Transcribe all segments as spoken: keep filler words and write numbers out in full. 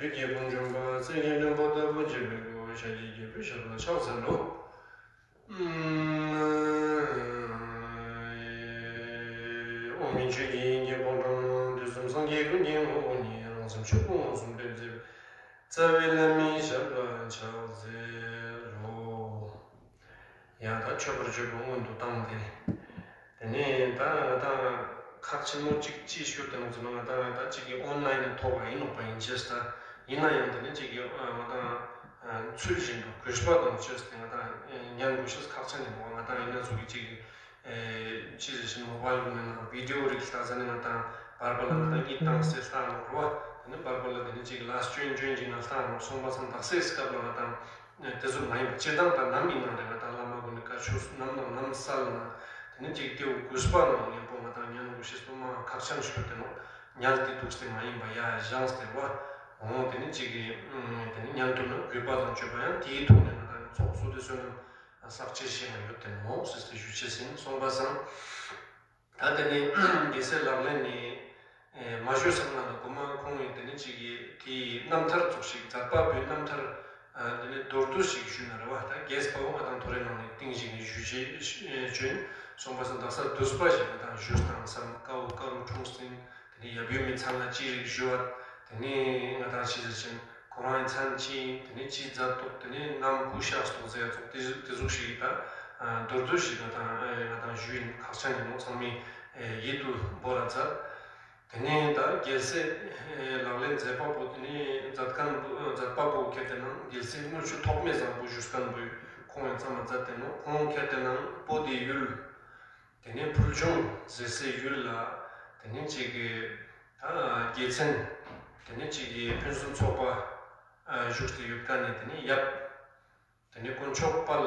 རྒྱལ་པོ་འཇོམས་པ་རྩེ་གི་བློན་པོ་ལྟ་བུ་བྱེད་པའི་སྐུ། ཤཱཀྱའི་རྒྱལ་པོའི་ཞབས་ལ་ཕྱག་འཚལ་ལོ། འོག་མིན་ཆོས་ཀྱི་དབྱིངས་ཀྱི་ཕོ་བྲང་ན། དུས་གསུམ་སངས་རྒྱས་ཀུན་གྱི་ངོ་བོ་ཉིད། རང་སེམས་ཆོས་སྐུ་མངོན་སུམ་སྤེལ་མཛད་པའི། རྩ་བའི་བླ་མའི་ཞབས་ལ་ཕྱག་འཚལ་ལོ། ཡང་ད་མཆོད་པར་བརྗོད་པ་སྔོན་དུ་བཏང་སྟེ། དེ་ནས་ད་ང་དང་ཁག་ཆེན་མོ་གཅིག་ཅི་ཞུ་དེ་ནང་ཚོ་ན། ང་དང་ད་གཅིག་གི་ཨོན་ལན་ཐོག་ཡིན་ནོག་པ། ཡིན་ཅེས་ད་ཡིན་ན་ཡང་དེ་ནས་གཅིག་གི་ང་དང་ཚུལ་བཞིན་དུ་གུས་པ་དང་བཅས་ཏེ་ང་དང་ཉན་དགོས་ཤེས་ཁག་ཆེན་ཡིན་ནོག། ང་དང་ཡིན་ན་ཚོ་གི་གཅིག་གི་ཅི་ཟེར་ཞིང་མོ་བ་ལུག་ནས་ན་བི་ཌིའོ་རིགས་ལྟ་ས་ནས་ང་དང་བར་བར་ལ་ང་དང་གཉིད་བཏང་སྟེ་ལྟ་ནོག་རོ། དེ་ནས་བར་བར་ལ་དེ་ནས་གཅིག་ལ་སྐྱོན་སྐྱོན་གྱིས་ང་ལྟ་ནོག། སོང་པ་སང་དག་སའི་སྐབས་ལ་ང་དང་དེ་ཚོ་མ་ཡིན་པ་སྤྱིར་བཏང་ད་ནམ་ཡིན་ནང་རེ་ང་དང་བླ་མ་ཀུན་ནས་བཀའ་ཆོས་ནམ་དང་ནམ་སལ་ན་དེ་ནས་གཅིག་དེའུ་གུས་པ་ནང་ཉན་པོ་ང་དང་ཉན་དགོས་ཤེས་པོ་མ་ཁག་ཆེན་ཞིག་ཡོད་དེ་ནོག། ཉལ་ཏེ་འདུག་སྟེ་མ་ཡིན་པ་ཡ་བཞེངས་ཏེ་རོ། འོང་དེ་ནས་གཅིག་གི་དེ་ནས་ཉན་ཐུབ་ན་གུས་པ་དང་བཅས་པ་ཡང་དེའི་ཐོག་ནས་ང་དང་ཚོགས་གཙོ་དེ་བསོད་ནམས་བསགས་ཆེ་ཞེས་པ་ཡོད་དེ་ནོག་ཟེར་ཏེ་ཞུ་ཆེས་ཟིན། སོང་པ་སང་། ད་དེ་ནས་རྒྱལ་སྲས་ལག་ལེན་ནི་མ་ཞུས་སམ་ན་ལ་གོ་མ་ཁོང་གིས་དེ་ནས་གཅིག་གིས་དེའི་རྣམ་ཐར་ཚོགས་ཤིག་མཛད་པ་པོའི་རྣམ་ཐར་དེ་ནས་མདོར་བསྡུས་ཤིག་ཞུས་ན་རེ་བ། ད་རྒྱལ་སྲས་པ་བོ་ང་དང་ཐོ་རེ་ནང་ནས་ཏིང་ཞིག་ནས་ཞུས་བྱས་བྱོན། སོང་པ་སང་དག་ས་བསྡུས་པ་ཞིག་ང་དང་ཞུས་དང་སམ། ཀ་བོ་ཀ་རུ་འཁྲུངས་ཟིན། དེ་ནས་ཡབ་ཡུམ་མི་ཚང་ལ་ཅི་རིགས་ཞུ་བ། དེ་ནས་ང་དང་ཅི་ཟེར་ཅིང་ཁོ་རང་ཡི་མཚན་ཅི་ཡིན། དེ་ནས་ཅི་མཛད་འདུག། དེ་ནས་ནམ་གུ་གཤེགས་སོང་ཟེར་ཚོགས་དེ་དེ་ཟུག་ཞིག་ད་མདོར་བསྡུས་ཤིག་ང་དང་ང་དང་ཞུ་ཡིན། ཁག་ཆེན་ཡིན་ནོ། ཚང་མས་ཡིད་དུ་འབོར་ར་མཛད། དེ་ནས་ད་རྒྱལ་སྲས་ལག་ལེན་མཛད་པ་པོ་དེ་ནས་མཛད་མཁན་པོ་མཛད་པ་པོ་ཁྱེར་དེ་ནང་རྒྱལ་སྲས་དངུལ་ཆུ་ཐོགས་མེད་བཟང་པོ་བཞུགས་མཁན་པོ་ཁོང་ཡང་ཚང་མ་མཛད་དེ་ནོ། ཁོང་ཁྱེར་དེ་ནང་པོ་ཏི་ཡུལ། དེ་ནས་ཕུལ་བྱུང་ཟེར་སའི་ཡུལ་ལ་དེ་ནས་གཅིག་གི་ད་རྒྱལ་མཚན། དེ་ནས་གཅིག་གི་ཕུན་སུམ་ཚོགས་པ་བཞུགས་ཏེ་ཡོད་མཁན་ནས། དེ་ནས་ཡབ། དེ་ནས་དཀོན་མཆོག་དཔལ་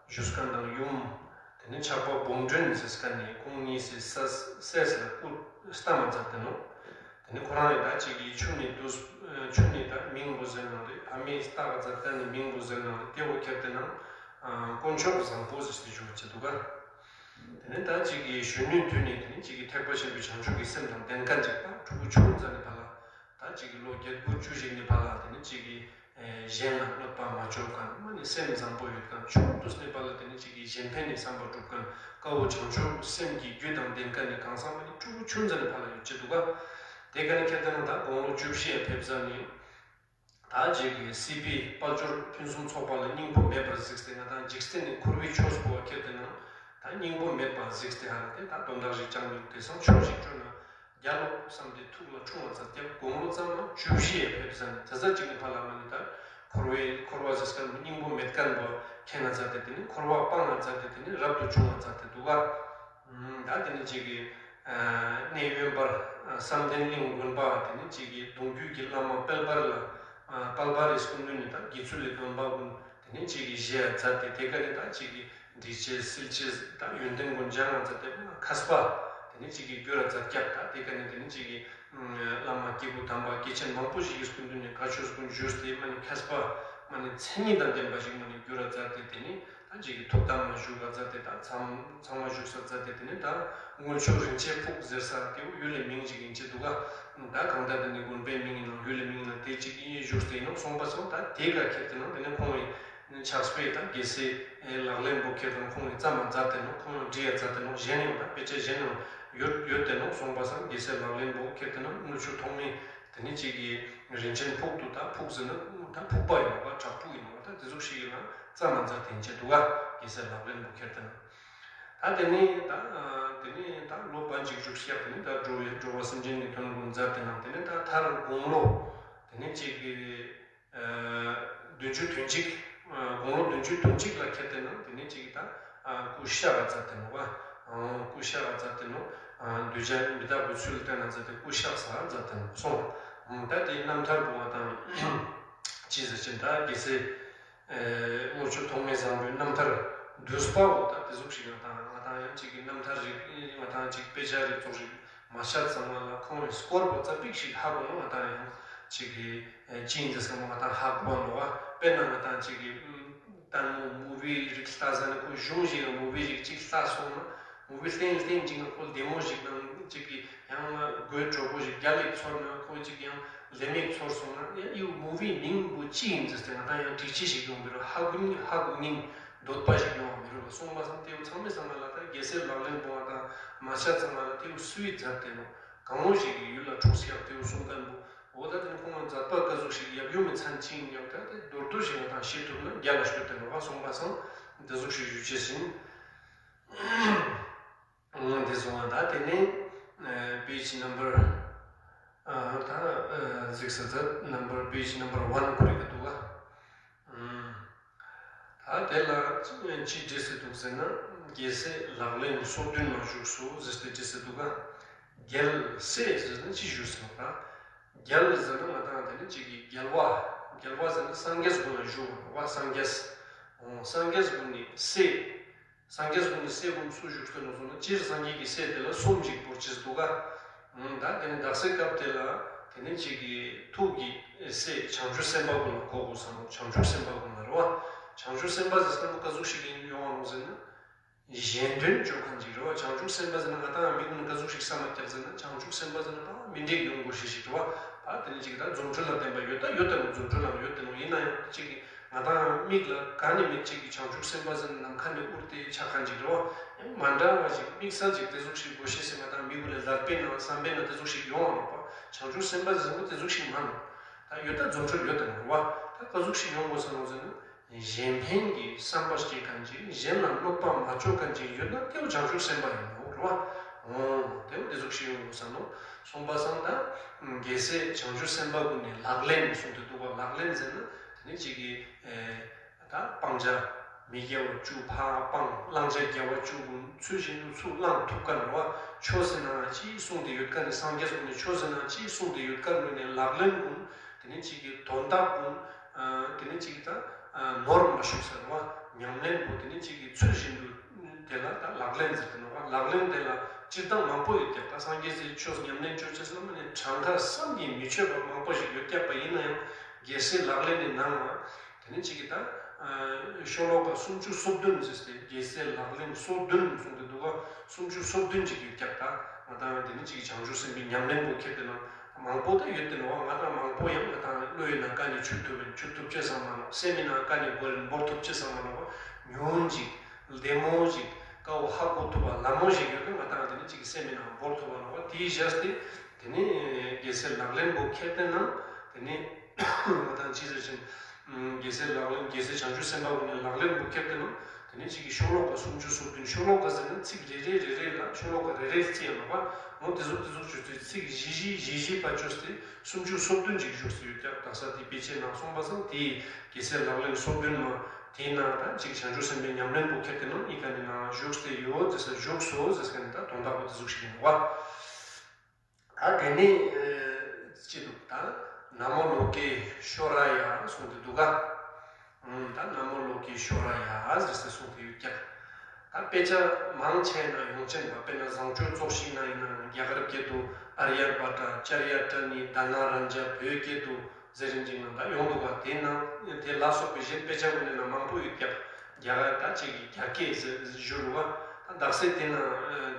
བཞུགས་མཁན་དང་ཡུམ། དེ་ནས་ཆགས་པ་སྦོམ་སྒྲོན་ཟེར་མཁན་ནས་ཁོང་གཉིས་སུ་སྲས་སྲས་ལ་སྐུ་བལྟམས་མཛད་དེ་ནོ། དེ་ནས་ཁོ་རང་ཡང་ད་གཅིག་གི་ཆུ་ནས་དུས་ཆུ་ནས་ད་མིང་པོ་ཟེར་ནང་རེད། ཕ་མས་བཏགས་མཛད་མཁན་ནས་མིང་པོ་ཟེར་ནང་རེད། དེ་བོ་ཁྱེར་དེ་ནང་དཀོན་མཆོག་བཟང་པོ་ཟེར་ཏེ་བཞུགས་བྱེད་འདུག་ག། དེ་ནས་ད་གཅིག་གི་གཞོན་ནུའི་དུས་ནས་དེ་ནས་གཅིག་གི་ཐེག་པ་ཆེན་པོའི་བྱང་ཆུབ་ཀྱི་སེམས་དང་ལྡན་མཁན་ཅིག་དང་ཕྲུ་གུ་ཆུང་ཙམ་ནས་ཕར་ལ། ད་གཅིག་གི་ལོ་བརྒྱད་དགུ་བཅུ་ཞིག་ནས་ཕར་ལ་དེ་ནས་གཅིག་གི་གཞན་ལ་གནོད་པ་མ་བཅོ་མཁན། མ་ནི་སེམས་བཟང་པོ་ཡོད་མཁན། ཆུང་དུས་ནས་ཕར་ལ་དེ་ནས་གཅིག་གི་གཞན་ཕན་ནི་བསམ་པ་སྒྲུབ་མཁན། དཀར་པོ་བྱང་ཆུབ་སེམས་ཀྱི་རྒྱུ་དང་ལྡན་མཁན་ནི་གང་ཟག་མ་ནི་ཕྲུ་གུ་ཆུང་ཙམ་ནས་ཕར་ལ་ཡོད་ཅེས་འདུག་ག། དེ་ག་ནས་ཁྱེར་དེ་ན་ད་དགུང་ལོ་བཅུ་བཞི་ཡར་ཕེབས་ས་ནི། ད་གཅིག་གི་སྲིད་པའི་དཔལ་འབྱོར་ཕུན་སུམ་ཚོགས་པ་ལ་སྙིང་པོ་མེད་པར་གཟིགས་ཏེ། ང་དང་འཇིག་རྟེན་ནི་འཁོར་བའི་ཆོས་པོ་ཁྱེར་དེ་ན་ད་སྙིང་པོ་མེད་པར་གཟིགས་ཏེ། ཧ་ལ་དེ་ད་དོན་དག་ཞིག་ཅང་མི་འདུག། དེ་སང་ཆོས་ཤིག་སྤྲོད་ན་རྒྱལ་ལོ་བསམ་སྟེ་ཐུགས་ལ་འཁྲུངས་པ་ཙམ་ཀྱང་དགུང་ལོ་ཙམ་ལ་བཅུ་བཞི་ཡར་ཕེབས་ས་ནས། དེ་ཚ་གཅིག་ནས་ཕར་ལ་མ་ནི་ད་འཁོར་བའི་འཁོར་བ་ཟེར་མཁན་སྙིང་པོ་མེད་མཁན་པོ་མཁྱེན་ན་མཛད་དེ། དེ་ནི་འཁོར་བ་སྤང་ང་མཛད་དེ། དེ་ནི་རབ་ཏུ་བྱུང་བ་མཛད་དེ་འདུག་ག། ད་དེ་ནི་གཅིག་གི་གནས་དབེན་པར་བསམ་གཏན་གླིང་དགོན་པ། དེ་ནི་གཅིག་གི་གདུང་རྒྱུད་ཀྱི་བླ་མ་དཔལ་འབར་ལ། དཔལ་འབར་རི་སྐུ་མདུན་ནི་ད་དགེ་ཚུལ་ལི་སྡོམ་པ་ཀུན། དེ་ནི་གཅིག་གི་བཞེས་མཛད་དེ། དེ་ག་ནི་ད་གཅིག་གི་འདྲི་ཆེ་སིལ་ཆེ་ད་ཡོན་ཏན་ཀུན་སྦྱང་ང་མཛད་དེ། མཁས་པ་དེ་ནི་གཅིག་གི་རྒྱུད་ལ་མཛད་རྒྱབ། ད་དེ་ག་ནི་དེ་ནི་གཅིག་གི་བླ་མ་སྐྱེས་བུ་དམ་པ་སྐྱེས་ཆེན་མང་པོ་ཞིག་གི་སྐུ་མདུན་ནས་བཀའ་ཆོས་ཀུན་ཞུས་ཏེ། མ་ནི་མཁས་པ་མ་ནི་མཚན་ཉིད་དང་ལྡན་པ་ཞིག་མ་ནི་འགྱུར་ར་མཛད་དེ། དེ་ནི་ད་གཅིག་གི་ཐུགས་དམ་ལ་བཞུགས་པ་མཛད་དེ། ད་ཚང་ཚང་མ་བཞུགས་ས་མཛད་དེ། དེ་ནི་ད་དངུལ་ཆུ་རིན་ཆེན་ཕུག་ཟེར་ས་དེ་ཡུལ་ལས་མིང་ཅིག་ཡིན་ཅེས་འདུག་ག། ད་གང་ལྟར་དེ་ནི་དགོན་པའི་མིང་ཡིན་ནང་ཡུལ་ལས་མིང་ཡིན་ནང་དེ་གཅིག་ཡིན་བཞུགས་ཏེ་ཡིན་ནོ། སོང་པ་སོང་ད་དེ་ག་ཁྱེར་དེ་ནང་དེ་ནི་ཁོང་ཡིན། ཕྱག་དཔེ་དང་རྒྱལ་སྲས་ལག་ལེན་པོ་ཁྱེར་དང་ཁོང་གིས་བརྩམས་མ་མཛད་དེ་ནོ། ཁོང་ཡང་འབྲི་ཡ་མཛད་དེ་ནོ། གཞན་ཡང་ད་དཔེ་ཆ་གཞན་ཡང་ཡོད་ཡོད་དེ་ནོ། སོང་པ་སང་རྒྱལ་སྲས་ལག་ལེན་པོ་ཁྱེར་དེ་ན་དངུལ་ཆུ་ཐོགས་མེད་དེ་ནི་གཅིག་གི་རིན་ཆེན་ཕུག་ཏུ། ད་ཕུག་ཟེར་ན་ད་ཕུག་པ་ཡིན་ནོ་བ། བྲག་ཕུག་ཡིན་ནོ་བ། ད་དེ་ཟུག་ཞིག་ཡིན་ན་བརྩམས་མ་མཛད་དེ་ཡིན་ཅེས་འདུག་ག། རྒྱལ་སྲས་ལག་ལེན་པོ་ཁྱེར་དེ་ན། ད་དེ་ནི་ད་དེ་ནི་ད་ལོ་བ་འཇིག་འཇུག་ཤག་དེ་ནི་ད་འགྲོ་བའི་འགྲོ་བ་སེམས་ཅན་གྱི་དོན་ཀུན་མཛད་དེ་ན། དེ་ནི་ད་མཐར་དགུང་ལོ་དེ་ནི་གཅིག་གི་བདུན་ཅུ་དོན་གཅིག། དགུང་ལོ་བདུན་ཅུ་དོན་གཅིག་ལ་ཁྱེར་དེ་ན་དེ་ནས་གཅིག་ད་སྐུ་གཤེགས་པ་མཛད་དེ་ནོ་བ། སྐུ་གཤེགས་པ་མཛད་དེ་ནོ། གདུལ་བྱ་མི་རྟག་པའི་ཚུལ་བསྟན་ན་མཛད་དེ་སྐུ་གཤེགས་ས་མཛད་དེ་ནོ་སོང་། ད་དེའི་རྣམ་ཐར་བུ་བ་དང་། ཅི་ཟེར་ཅིན་ད་རྒྱལ་སྲས་དངུལ་ཆུ་ཐོགས་མེད་བཟང་པོའི་རྣམ་ཐར་བསྡུས་པའོ། ད་དེ་ཟུག་ཞིག་ང་དང་ང་དང་ཡང་གཅིག་གི་རྣམ་ཐར་རིགས་ང་དང་གཅིག་དཔེ་ཆ་རིགས་ཚོགས་རིགས་མ་ཤར་ཙམ་ལ་ཁོང་གི་སྐོར་བོ་ཙ་པིག་ཞིག་ཧ་གོ་ན་ང་དང་ཡང་གཅིག་གི་ཅིང་འདི་སྐམ་ང་དང་ཧ་གོ་བ་ལོ་བ། དཔེར་ན་ང་དང་གཅིག་གི་ལྟད་མོ་མུ་བི་རིགས་ལྟ་ས་ནས་ཁོ་གཞུང་ཞིག་ལ་མུ་བི་རིགས་གཅིག་ལྟ་སོང་ན། མུ་བི་བསྟན་བསྟན་གཅིག་ན་ཁོ་བདེ་མོ་ཞིག་དང་གཅིག་གི་ཡང་དགོད་བྲོ་པོ་ཞིག་རྒྱ་ལེགས་ཚོར་ན། ཁོ་གཅིག་ཡང་ལེ་མིག་ཚོར་སོང་ན་ཡང་ཨིའུ་ བའི་མིང་པོ་ཅི་ཡིན་ཟེར་ཏེ་ང་དང་ཡང་དྲི་ཆི་ཞིག་ཡོང་མི་རུང་། ཧ་གོ་ཧ་གོ་ཉིན་འདོད་པ་ཞིག་ཡོང་བ་མི་རུང་བ། སོང་པ་སང་དེའུ་ཚང་མའི་སང་ང་ལ་ད་རྒྱལ་སྲས་ལག་ལེན་པོ་ང་དང་མ་ཆ་ཚང་ང་ལ་དེའུ་སུའི་མཛད་དེ་ནོ། གང་བོ་ཞིག་གི་ཡུལ་ལ་འཁྲུངས་སི་ཡག་དེའུ་གསུང་མཁན་པོ། འོ་ད་དེ་ནི་ཁོང་ལ་མཛད་པ་ག་ཟུག་ཞིག་ཡབ་ཡུམ་མི་ཚན་ཅི་ཡིན་ཡང་ད་དེ་མདོར་བསྡུས་ཤིག་ང་དང་ཤེས་ཐུབ་ན་རྒྱ་ལ་ཤོད་དེ་ནོ་བ། སོང་པ་སང་དེ་ཟུག་ཞིག་ཞུ་ཆེ་ཟིན། འོ་དེ་སོང་བ་ད་དེ་ནི་page number ད་གཟིགས་ས་ད་number page number one ཁོ་རེ་གི་འདུག་ག། ད་དེ་ལ་ཅི་འགྲེལ་སྲིད་འདུག་ཟེར་ན། རྒྱལ་སྲས་ལག་ལེན་སོ་བདུན་ལ་བཞུགས་སོ་ཟེར་ཏེ་འགྲེལ་སྲིད་འདུག་ག། རྒྱལ་སྲས་ཟེར་ན་ཅི་ཞུ་ཟེར་ན། རྒྱལ་ཟེར་ན་ང་དང་དེ་ནི་ཅིག་གི་རྒྱལ་བ། རྒྱལ་བ་ཟེར་ན་སངས་རྒྱས་སྒོ་ལ་བཞུགས་པ་སངས་རྒྱས། སངས་རྒྱས་སྒོ་ནི་སྲས། སངས་རྒྱས་ཀུན་གྱི་སྲས་ཀུན་སུ་བཞུགས་སྟེ་ནོ་སོང་ན། སྤྱིར་སངས་རྒྱས་ཀྱི་སྲས་དེ་ལ་གསུམ་ཅིག་བོར་ཅེས་འདུག་ག། ད་དེ་ནི་དག་སའི་སྐབས་དེ་ལ་དེ་ནི་གཅིག་གི་ཐུགས་ཀྱི་སྲས་བྱང་ཆུབ་སེམས་དཔའ་ཀུན་ལ་གོ་དགོས་བསམ་ནོ། བྱང་ཆུབ་སེམས་དཔའ་ཀུན་ལ་རེད་བ། བྱང་ཆུབ་སེམས་དཔའ་ཟེར་སྐབས་ག་ཟུག་ཞིག་ཡིན་ཡོང་བ་ནོ་ཟེར་ན། གཞན་དོན་བཅོ་མཁན་ཅིག་རེད་བ། བྱང་ཆུབ་སེམས་དཔའ་ཟེར་ན་ང་དང་མི་ཀུན་ག་ཟུག་ཞིག་བསམ་མ་ཁྱབ་ཟེར་ན། བྱང་ཆུབ་སེམས་དཔའ་ཟེར་ན་ད་མི་འགྲིག་ཡོང་དགོས་ཞེས་ཞིག་རེད་བ། ད་དེ་ནི་གཅིག་ད་རྫུ་འཕྲུལ་ལ་བརྟེན་པ་ཡོད་ད་ཡོད་དེ་ནོ། རྫུ་འཕྲུལ་ལ་ཡོད་དེ་ནོ། ཡིན་ན་ཡང་གཅིག་གི་ང་དང་མིག་ལ་ག་ནས་མེད་ཅིག་གི་བྱང་ཆུབ་སེམས་དཔའ་ཟེར་ན་ནམ་མཁའ་ནས་དབུར་ཏེ་ཆགས་མཁན་ཅིག་རེད་བ། ཡང་མ་འདྲ་བ་ཞིག་དམིགས་བསལ་ཅིག་དེ་ཟུག་ཞིག་དགོས་ཤེས་ཟེར་ང་དང་མི་ཀུན་ལ་ལར་པའི་ནང་བསམ་པའི་ནང་དེ་ཟུག་ཞིག་ཡོང་བ་མ་གཏོགས་བྱང་ཆུབ་སེམས་དཔའ་ཟེར་ན་དེ་ཟུག་ཞིག་མ་ནོ། ད་ཡོད་ད་རྫུ་འཕྲུལ་ཡོད་དེ་ནོ་རེད་བ། ད་ག་ཟུག་ཞིག་ཡོང་དགོས་བསམ་ནོ་ཟེར་ན། གཞན་ཕན་གྱི་བསམ་པ་སྐྱེ་མཁན་ཅིག་གཞན་ལ་གནོད་པ་མ་བཅོ་མཁན་ཅིག་ཡོད་ན་དེའུ་བྱང་ཆུབ་སེམས་དཔའ་ཡིན་ནོ་རེད་བ། འོ་དེའུ་དེ་ཟུག་ཞིག་ཡོང་དགོས་བསམ་ནོ། སོང་པ་སང་ད་རྒྱལ་སྲས་བྱང་ཆུབ་སེམས་དཔའ་ཀུན་ནི་ལག་ལེན་གསུངས་ཏེ་འདུག་ག། ལག་ལེན་ཟེར་ན་དེ་ནི་གཅིག་གི་ད་སྤང་བྱ་མི་དགེ་བ་བཅུ་ཕར་སྤངས། བླང་བྱ་དགེ་བ་བཅུ་ཀུན་ཚུལ་བཞིན་དུ་ཚུར་བླངས་ཐུབ་མཁན་རེད་བ། ཆོས་ཟེར་ན་ཅི་གསུངས་ཏེ་ཡོད་མཁན་ནི། སངས་རྒྱས་ཀུན་ནི་ཆོས་ཟེར་ན་ཅི་གསུངས་ཏེ་ཡོད་མཁན་ནི་ལག་ལེན་ཀུན། དེ་ནི་གཅིག་གི་དོན་དག་ཀུན། དེ་ནི་གཅིག་ད་ནོར་མ་ཞུགས་ཟེར་བ། ཉམས་ལེན་པོ་དེ་ནི་གཅིག་གི་ཚུལ་བཞིན་དུ་དེ་ལ་ད་ལག་ལེན་ཟེར་དེ་ནོ་བ། ལག་ལེན་དེ་ལ་སྤྱིར་བཏང་མང་པོ་ཡོད་ཀྱག། ད་སངས་རྒྱས་སི་ཆོས་ཉམས་ལེན་ཅོ་ཅེས་ལ་མ་ནི་གྲངས་ཀ་བསམ་གྱིས་མི་ཆོད་པ་མང་པོ་ཞིག་ཡོད་ཀྱག་པ། ཡིན་ན་ཡང་རྒྱལ་སྲས་ལག་ལེན་ནི་ནང་ལ་དེ་ནི་གཅིག་གི་ད་ཤོ་ལོ་ཀ་སུམ་ཅུ་སོ་བདུན་ཟེར་ཏེ། རྒྱལ་སྲས་ལག་ལེན་སོ་བདུན་གསུངས་ཏེ་འདུག་ག། སུམ་ཅུ་སོ་བདུན་ཅིག་ཡོད་ཀྱག། ད་ང་དང་དེ་ནི་གཅིག་བྱང་ཆུབ་སེམས་དཔའི་ཉམས་ལེན་པོ་ཁྱེར་ཏེ་ན། མང་པོ་ད་ཡོད་དེ་ནོ་བ། ང་དང་མང་པོ་ཡང་ང་དང་བློ་ཡི་ནང་ཀ་ནས་འཆུག་ཐུབ་པའི་འཆུག་ཐུབ་ཅེས་བསམ་མ་ནོ། སེམས་མི་ནང་ཀ་ནས་བོར་བོར་ཐུབ་ཅེས་བསམ་མ་ནོ་བ། ཉུང་ཅིག་ལྡེ་མོ་ཅིག་ཀ་བོ་ཧ་གོ་ཐུབ་པ་ལ་མོ་ཞིག་ཡོད་ན་ང་དང་དེ་ནི་གཅིག་སེམས་མི་ནང་བོར་ཐུབ་པ་ནོ་བ། དེའི་བཞག་སྟེ་དེ་ནི་རྒྱལ་སྲས་ལག་ལེན་པོ་ཁྱེར་ཏེ་ན་དེ་ནི་ང་དང་ཅི་ཟེར་ཅིང་། རྒྱལ་སྲས་ལག་ལེན། རྒྱལ་སྲས་བྱང་ཆུབ་སེམས་དཔའ་ཀུན་ནི་ལག་ལེན་པོ་ཁྱེར་ཏེ་ན། དེ་ནས་གཅིག་གི་ཤོ་ལོ་ཀ་སུམ་ཅུ་སོ་བདུན། ཤོ་ལོ་ཀ་ཟེར་ན་ཚིག་རེ་རེ་རེ་རེ་ལ་ཤོ་ལོ་ཀ་རེ་རེ་བརྩི་ཡ་མ་པ། འོ་དེ་ཟུག་དེ་ཟུག་བཅོས་ཚེ་ཚིག་བཞི་བཞི་བཞི་བཞི་པ་བཅོས་ཏེ་སུམ་ཅུ་སོ་བདུན་ཅིག་བཞུགས་སུ་ཡོད་ཀྱག། ད་ས་དེ་དཔེ་ཆའི་ནང་གསུངས་པ་སང་དེའི་རྒྱལ་སྲས་ལག་ལེན་སོ་བདུན་མ་དེའི་ནང་ད་གཅིག་བྱང་ཆུབ་སེམས་དཔའི་ཉམས་ལེན་པོ་ཁྱེར་ཏེ་ན་ཨི་ཀ་ནི་ནང་བཞུགས་ཏེ་ཡོད་ཟེར་ས། བཞུགས་སོ་ཟེར་ས་ཀ་ནི་ད་དོན་དག་པོ་དེ་ཟུག་ཞིག་ཡིན་བ། ད་དེ་ནི་ཅི་འདུག། ད་ན་མོ་ལོ་ཀེ་ཤྭ་ར་ཡ་གསུངས་ཏེ་འདུག་ག། ད་ན་མོ་ལོ་ཀེ་ཤྭ་ར་ཡ་ཟེར་ཏེ་གསུངས་ཏེ་ཡོད་ཀྱག། ད་དཔེ་ཆ་མང་ཆེ་ན་ཡོང་ཆེན་པ། དཔེར་ན་བཟང་སྤྱོད་ཚོགས་ཞིག་ན་ཡིན་ན་རྒྱ་གར་སྐད་དུ་ཨརྱ་བྷ་ཏྲ་ཨ་ཅཱརྱ་པྲ་ཎི་དྷ་ན་རཱ་ཛ་བོད་སྐད་དུ་ཟེར་རིན་ཅིག་ན་ད་ཡོང་འདུག་ག། དེ་ན་དེ་ལ་སོགས་པའི་གཞན་དཔེ་ཆ་ཀུན་ནི་ན་མང་པོ་ཡོད་ཀྱག། རྒྱ་གར་ད་ཅིག་གི་རྒྱ་སྐད་ཟེར་ཞུ་རུ་བ། ད་དག་སེ་དེ་ན་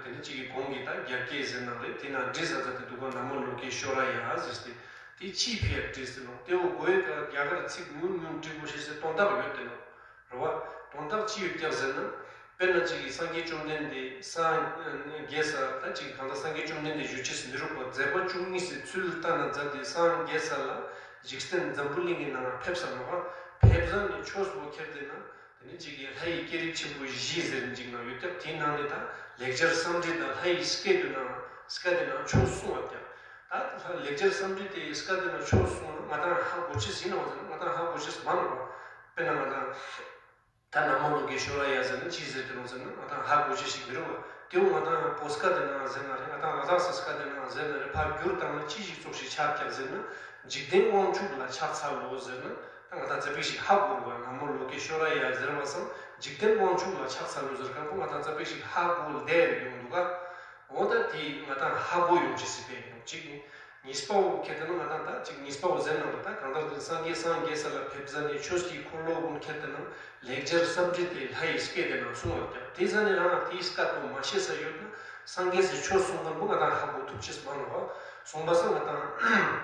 དེ་ནི་ཅིག་གི་གོང་གི་ད་རྒྱ་སྐད་ཟེར་ན་རེད། དེ་ན་འབྲི་ས་ཚ་དེ་འདུག་ག། ན་མོ་ལོ་ཀེ་ཤྭ་ར་ཡ་ཟེར་ཏེ་དེ་ཅིའི་ཕྱིར་འབྲི་ཟེར་ནོ། དེ་འོ་གོ་ཡི་ག་རྒྱ་གར་ཚིག་ཉུང་ཉུང་འབྲི་དགོས་ཤེས་སི་དོན་དག་ཡོད་དེ་ནོ། རེད་བ། དོན་དག་ཅི་ཡོད་ཀྱག་ཟེར་ན། དཔེར་ན་གཅིག་གིས་སངས་རྒྱས་བཅོམ་ལྡན་འདས་སངས་རྒྱས་ས་ད་གཅིག་གིས་གང་ལྟར་སངས་རྒྱས་བཅོམ་ལྡན་འདས་ཞུ་ཅེས་སུ་མི་རུང་བ། མཛད་པ་བཅུ་གཉིས་སི་ཚུལ་ལྟ་ན་མཛད་དེ་སངས་རྒྱས་ས་ལ་འཇིག་རྟེན་འཛམ་བུ་གླིང་གི་ནང་ཕེབས་ས་ནོ་བ། ཕེབས་ས་ནི་ཆོས་པོ་ཁྱེར་ཏེ་ན་དེ་ནི་གཅིག་གིས་ལྷ་ཡི་སྐད་རིགས་ཆེན་པོ་བཞི་ཟེར་ནི་ཅིག་ནང་ཡོད་ཀྱག། དེའི་ནང་ནས་ད་ལེགས་སྦྱར་སཾ་རིཏ་དང་ལྷ་ཡི་སྐད་དུ་ནང་སྐད་དེ་ནང་ཆོས་གསུང་བ་ཀྱག། ད་ལེགས་སྦྱར་སཾ་རིཏ་དེ་སྐད་དེ་ནང་ཆོས་གསུང་ན་ང་དང་ཧ་གོ་ཅེས་ཡིན་ནོ་ཟེར་ན་ང་དང་ཧ་གོ་ཅེས་མ་ནོ་བ། དཔེར་ན་ང་དང་། ད་ན་མོ་ལོ་ཀེ་ཤྭ་ར་ཡ་ཟེར་ན་ཅི་ཟེར་དེ་ནོ་ཟེར་ན་ང་དང་ཧ་གོ་ཅེས་ཤིག་མི་རུང་བ། དེ་འོ་ང་དང་བོད་སྐད་དེ་ནང་ཟེར་ན་རེད། ང་དང་ལ་དྭགས་སི་སྐད་དེ་ནང་ཟེར་ན་རེད། ཕར་བསྒྱུར་བཏང་ན་ཅི་ཞིག་ཙོགས་ཤིག་ཆགས་ཀྱག་ཟེར་ན། འཇིག་རྟེན་དབང་ཕྱུག་ལ་ཕྱག་འཚལ་ལོ་ཟེར་ན་ད་ང་དང་ཙ་པིག་ཞིག་ཧ་གོ་རུ་བ། ན་མོ་ལོ་ཀེ་ཤྭ་ར་ཡ་ཟེར་བ་སང་འཇིག་རྟེན་དབང་ཕྱུག་ལ་ཕྱག་འཚལ་ལོ་ཟེར་མཁན་པོ་ང་དང་ཙ་པིག་ཞིག་ཧ་གོ་བསྡད་ཡོང་འདུག་ག། འོ་ད་དེ་ང་དང་ཧ་གོ་ཡོང་ཅེས་སི་དེ་ཡོང་གཅིག་ནི། གཉིས་པ་བོ་ཁྱེར་ཏེ་ན་ང་དང་ད་ཅིག་གཉིས་པ་བོ་ཟེར་ན་རེད། ད་གང་ལྟར་དེ་སངས་རྒྱས་སངས་རྒྱས་ས་ལ་ཕེབས་ས་ནས་ཆོས་ཀྱི་འཁོར་ལོ་ཀུན་ཁྱེར་ཏེ་ན་ལེགས་སྦྱར་སཾ་རིཏ་དེ་ལྷ་ཡི་སྐད་དེ་ནང་གསུང་བ་ཀྱང་དེ་ས་ནས་རང་དེའི་སྐད་དུ་མ་ཤེས་ས་ཡོད་ན་སངས་རྒྱས་སི་ཆོས་གསུང་མཁན་པོ་ང་དང་ཧ་གོ་ཐུབ་ཅེས་མ་ནོ་བ། གསུངས་པ་སང་ང་དང་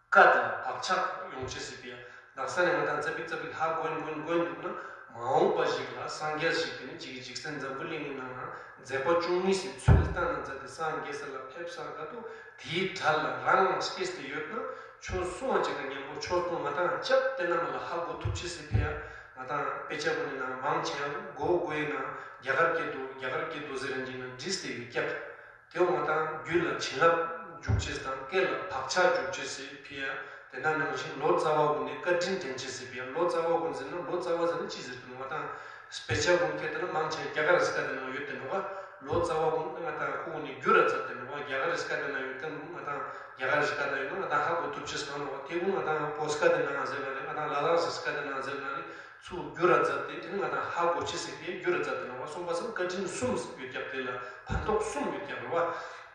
བཀའ་དང་བག་ཆགས་ཡོང་ཆེད་ཟེར་བ་ཡ། ལག་ས་ནས་ང་དང་ཙ་པིག་ཙ་པིག་ཧ་གོ་ཡིན་གོ་ཡིན་གོ་ཡིན་འདུག་ན། མ་འོངས་པ་ཞིག་ལ་སངས་རྒྱས་ཤིག་དེ་ནི་ཅིག་གི་འཇིག་རྟེན་འཛམ་བུ་གླིང་གི་ནང་ན་མཛད་པ་བཅུ་གཉིས་སུ་ཚུལ་བསྟན་ན་མཛད་དེ་སངས་རྒྱས་ས་ལ་ཕེབས་ས་ག་དུ་དེའི་གྲལ་ལ་རང་སྐྱེས་ཏེ་ཡོད་ན། ཆོས་གསུང་བ་ཅིག་དང་མཉམ་པོ་ཆོས་གསུང་ང་དང་སྐྱབས་དེ་ན་མ་ལ་ཧ་གོ་ཐུབ་ཆེད་ཟེར་བ་ཡ། ང་དང་དཔེ་ཆ་གུན་ནི་ནང་མང་ཆེ་བ་གོ་གོ་ཡིན་ན་རྒྱ་གར་སྐད་དུ་རྒྱ་གར་སྐད་དུ་ཟེར་རན་ཅིག་ན་བྲིས་ཏེ་ཡོད་ཀྱག་དེ་འོ་ང་དང་རྒྱུད་ལ་བྱིན་རླབས་འཇུག་ཆེད་དང་སྐད་ལ་བག་ཆགས་འཇུག་ཆེད་ཟེར་བ་ཡ། དེ་ན་ནང་བཞིན་ལོ་ཙཱ་བ་གུན་ནི་བཀའ་དྲིན་དྲན་ཆེད་ཟེར་བ་ཡ། ལོ་ཙཱ་བ་གུན་ཟེར་ན་ལོ་ཙཱ་བ་ཟེར་ན་ཅི་ཟེར་དུ་ང་དང་དཔེ་ཆ་གུན་སྐད་དེ་ན་མང་ཆེ་རྒྱ་གར་སྐད་དེ་ན་ཡོད་དེ་ནོ་བ། ལོ་ཙཱ་བ་གུན་ནི་ང་དང་ཁོ་གུན་ནི་རྒྱུད་ལ་ཛད་དེ་ནོ་བ། རྒྱ་གར་སྐད་དེ་ན་ཡོད་དེ་ནོ་ང་དང་རྒྱ་གར་སྐད་དེ་ཡོད་ན་ང་དང་ཧ་གོ་ཐུབ་ཆེད་སོང་ནོ་བ། དེ་གུན་ང་དང་བོད་སྐད་དེ་ན་ཟེར་ན་རེད། ང་དང་ལ་དྭགས་སྐད་དེ་ན་ཟེར་ན་རེད། ཚུར་རྒྱུད་ལ་ཛད་དེ་དེ་ནི་ང་དང་ཧ་གོ་ཆེད་ཟེར་བའི་རྒྱུད་ལ་ཛད་དེ་ནོ་བ། གསུངས་པ་སང་བཀའ་དྲིན་གསུམ་ཡོད་ཀྱག་དེ་ལ་ཕན་ཐོགས་གསུམ་ཡོད་ཀྱག་རེད་བ།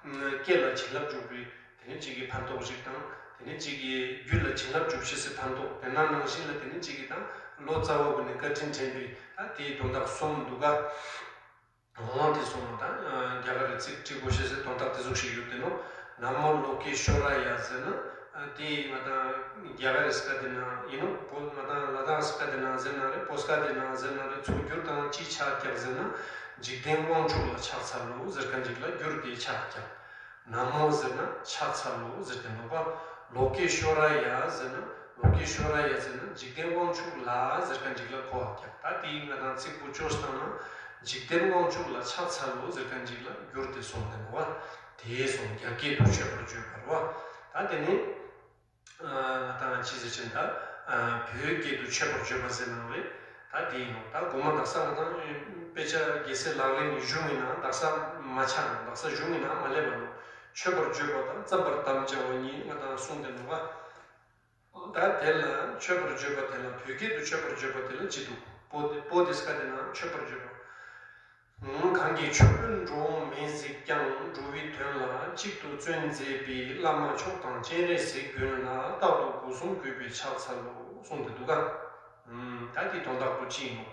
སྐད་ལ་བྱིན་རླབས་འཇུག་པའི་དེ་ནི་གཅིག་གི་ཕན་ཐོགས་ཤིག་དང་དེ་ནི་གཅིག་གི་རྒྱུད་ལ་བྱིན་རླབས་འཇུག་ཆེད་ཟེར་ཕན་ཐོགས། དེ་ན་ནང་བཞིན་ལ་དེ་ནི་གཅིག་གི་དང་ལོ་ཙཱ་བ་གུན་ནི་བཀའ་དྲིན་དྲན་པའི་ད་དེའི་དོན་དག་གསུམ་འདུག་ག་འོང་དེ་སོང་དང་རྒྱ་གར་རི་ཚིག་བྲི་དགོས་ཤེས་ཟེར་དོན་དག་དེ་ཟུག་ཞིག་ཡོད་དེ་ནོ། ན་མོ་ལོ་ཀེ་ཤྭ་ར་ཡ་ཟེར་ན་དེ་ང་དང་རྒྱ་གར་རི་སྐད་དེ་ན་ཡིན་ནོ། བོད་ང་དང་ལ་དྭགས་སྐད་དེ་ན་ཟེར་ན་རེད། བོད་སྐད་དེ་ན་ཟེར་ན་རེད། ཚུར་བསྒྱུར་དང་ཅི་ཆགས་ཀྱག་ཟེར་ན། འཇིག་རྟེན་དབང་ཕྱུག་ལ་ཕྱག་འཚལ་ལོ་ཟེར་མཁན་ཅིག་ལ་བསྒྱུར་ཏེ་ཆགས་ཀྱག་ན་མོ་ཟེར་ན་ཕྱག་འཚལ་ལོ་ཟེར་ཏེ་ནོ་བ། ལོ་ཀེ་ཤྭ་ར་ཡ་ཟེར་ན་ལོ་ཀེ་ཤྭ་ར་ཡ་ཟེར་ན་འཇིག་རྟེན་དབང་ཕྱུག་ལ་ཟེར་མཁན་ཅིག་ལ་གོ་བ་ཀྱག་ད་དེའི་ང་དང་ཚིག་པོ་ཅོས་བཏང་ན་འཇིག་རྟེན་དབང་ཕྱུག་ལ་ཕྱག་འཚལ་ལོ་ཟེར་མཁན་ཅིག་ལ་བསྒྱུར་ཏེ་སོང་སྟེ་ནོ་བ། དེའི་སོང་རྒྱ་སྐད་དུ་མཆོད་པར་བརྗོད་པ་རེད་བ། ད་དེ་ནི། ང་དང་ཅི་ཟེར་ཅིན་ད། བོད་སྐད་དུ་མཆོད་པར་བརྗོད་པ་ཟེར་ནའང་རེད། ད་དེ་ཡིན་ནོ། ད་གོ་མ་དག་ས་ང་དང་དཔེ་ཆ་རྒྱལ་སྲས་ལག་ལེན་གྱི་གཞུང་གི་ནང་དག་ས་མ་ཆགས་ནོ། དག་ས་གཞུང་གི་ནང་མ་སླེབས་པ་ནོ། མཆོད་པར་བརྗོད་པ་དང་བརྩམ་པར་དམ་བཅའ་བ་གཉིས་ང་དང་གསུངས་ཏེ་ནོ་བ། ད་དེ་ལ་མཆོད་པར་བརྗོད་པ་དེ་ལ་བོད་སྐད་དུ་མཆོད་པར་བརྗོད་པ་དེ་ལ་ཅི་འདུག་པོ་ཏི་པོ་ཏི་སྐད་དེ་ན་མཆོད་པར་བརྗོད་པ། གང་གིས་ཆོས་ཀུན་འགྲོ་འོང་མེད་གཟིགས་ཀྱང་། འགྲོ་བའི་དོན་ལ་གཅིག་ཏུ་བརྩོན་མཛད་པའི། བླ་མ་མཆོག་དང་སྤྱན་རས་གཟིགས་མགོན་ལ། རྟག་ཏུ་སྒོ་གསུམ་གུས་པས་ཕྱག་འཚལ་ལོ། གསུངས་ཏེ་འདུག་ག་ད་དེ་དོན་དག་པོ་ཅི་ཡིན་ནོ།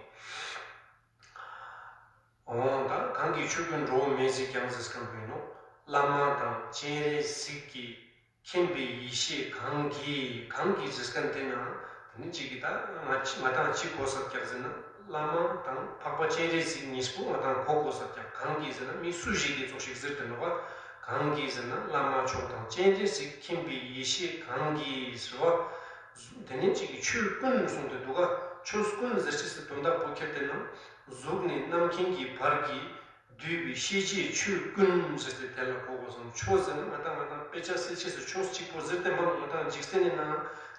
འོང་ད་གང་གིས་ཆོས་ཀུན་འགྲོ་འོང་མེད་གཟིགས་ཀྱང་ཟེར་མཁན་པོ་ཡིན་ནོ། བླ་མ་དང་སྤྱན་རས་གཟིགས་ཀྱི་མཁྱེན་པའི་ཡེ་ཤེས་གང་གིས། གང་གིས་ཟེར་མཁན་དེ་ན་དེ་ནི་གཅིག་གིས་ད་ང་ང་དང་གཅིག་གོ་ས་ཀྱག་ཟེར་ན་བླ་མ་དང་འཕགས་པ་སྤྱན་རས་གཟིགས་གཉིས་པོ་ང་དང་གོ་གོ་ས་ཀྱག་གང་གིས་ཟེར་ན་མི་སུ་ཞིག་གིས་ཙོགས་ཤིག་ཟེར་དེ་ནོ་བ། གང་གིས་ཟེར་ན་བླ་མ་མཆོག་དང་སྤྱན་རས་གཟིགས་མཁྱེན་པའི་ཡེ་ཤེས་གང་གིས་ཟེར་བ། དེ་ནི་གཅིག་གིས་ཆོས་ཀུན་གསུངས་ཏེ་འདུག་ག་ཆོས་ཀུན་ཟེར་ཅི་ཟེར་དོན་དག་པོ་ཁྱེར་དེ་ན་གཟུགས་ནས་རྣམ་མཁྱེན་གྱི་བར་གྱི། འདུས་པའི་ཤེས་བྱའི་ཆོས་ཀུན་ཟེར་ཏེ་དེ་ལ་གོ་དགོས་སམ། ཆོས་ཟེར་ན་ང་དང་ང་དང་དཔེ་ཆ་སེལ་ཆེས་སུ་ཆོས་གཅིག་པོ་ཟེར་ཏེ་མ་ནོ། ང་དང་འཇིག་རྟེན་ནི་ན་དེ་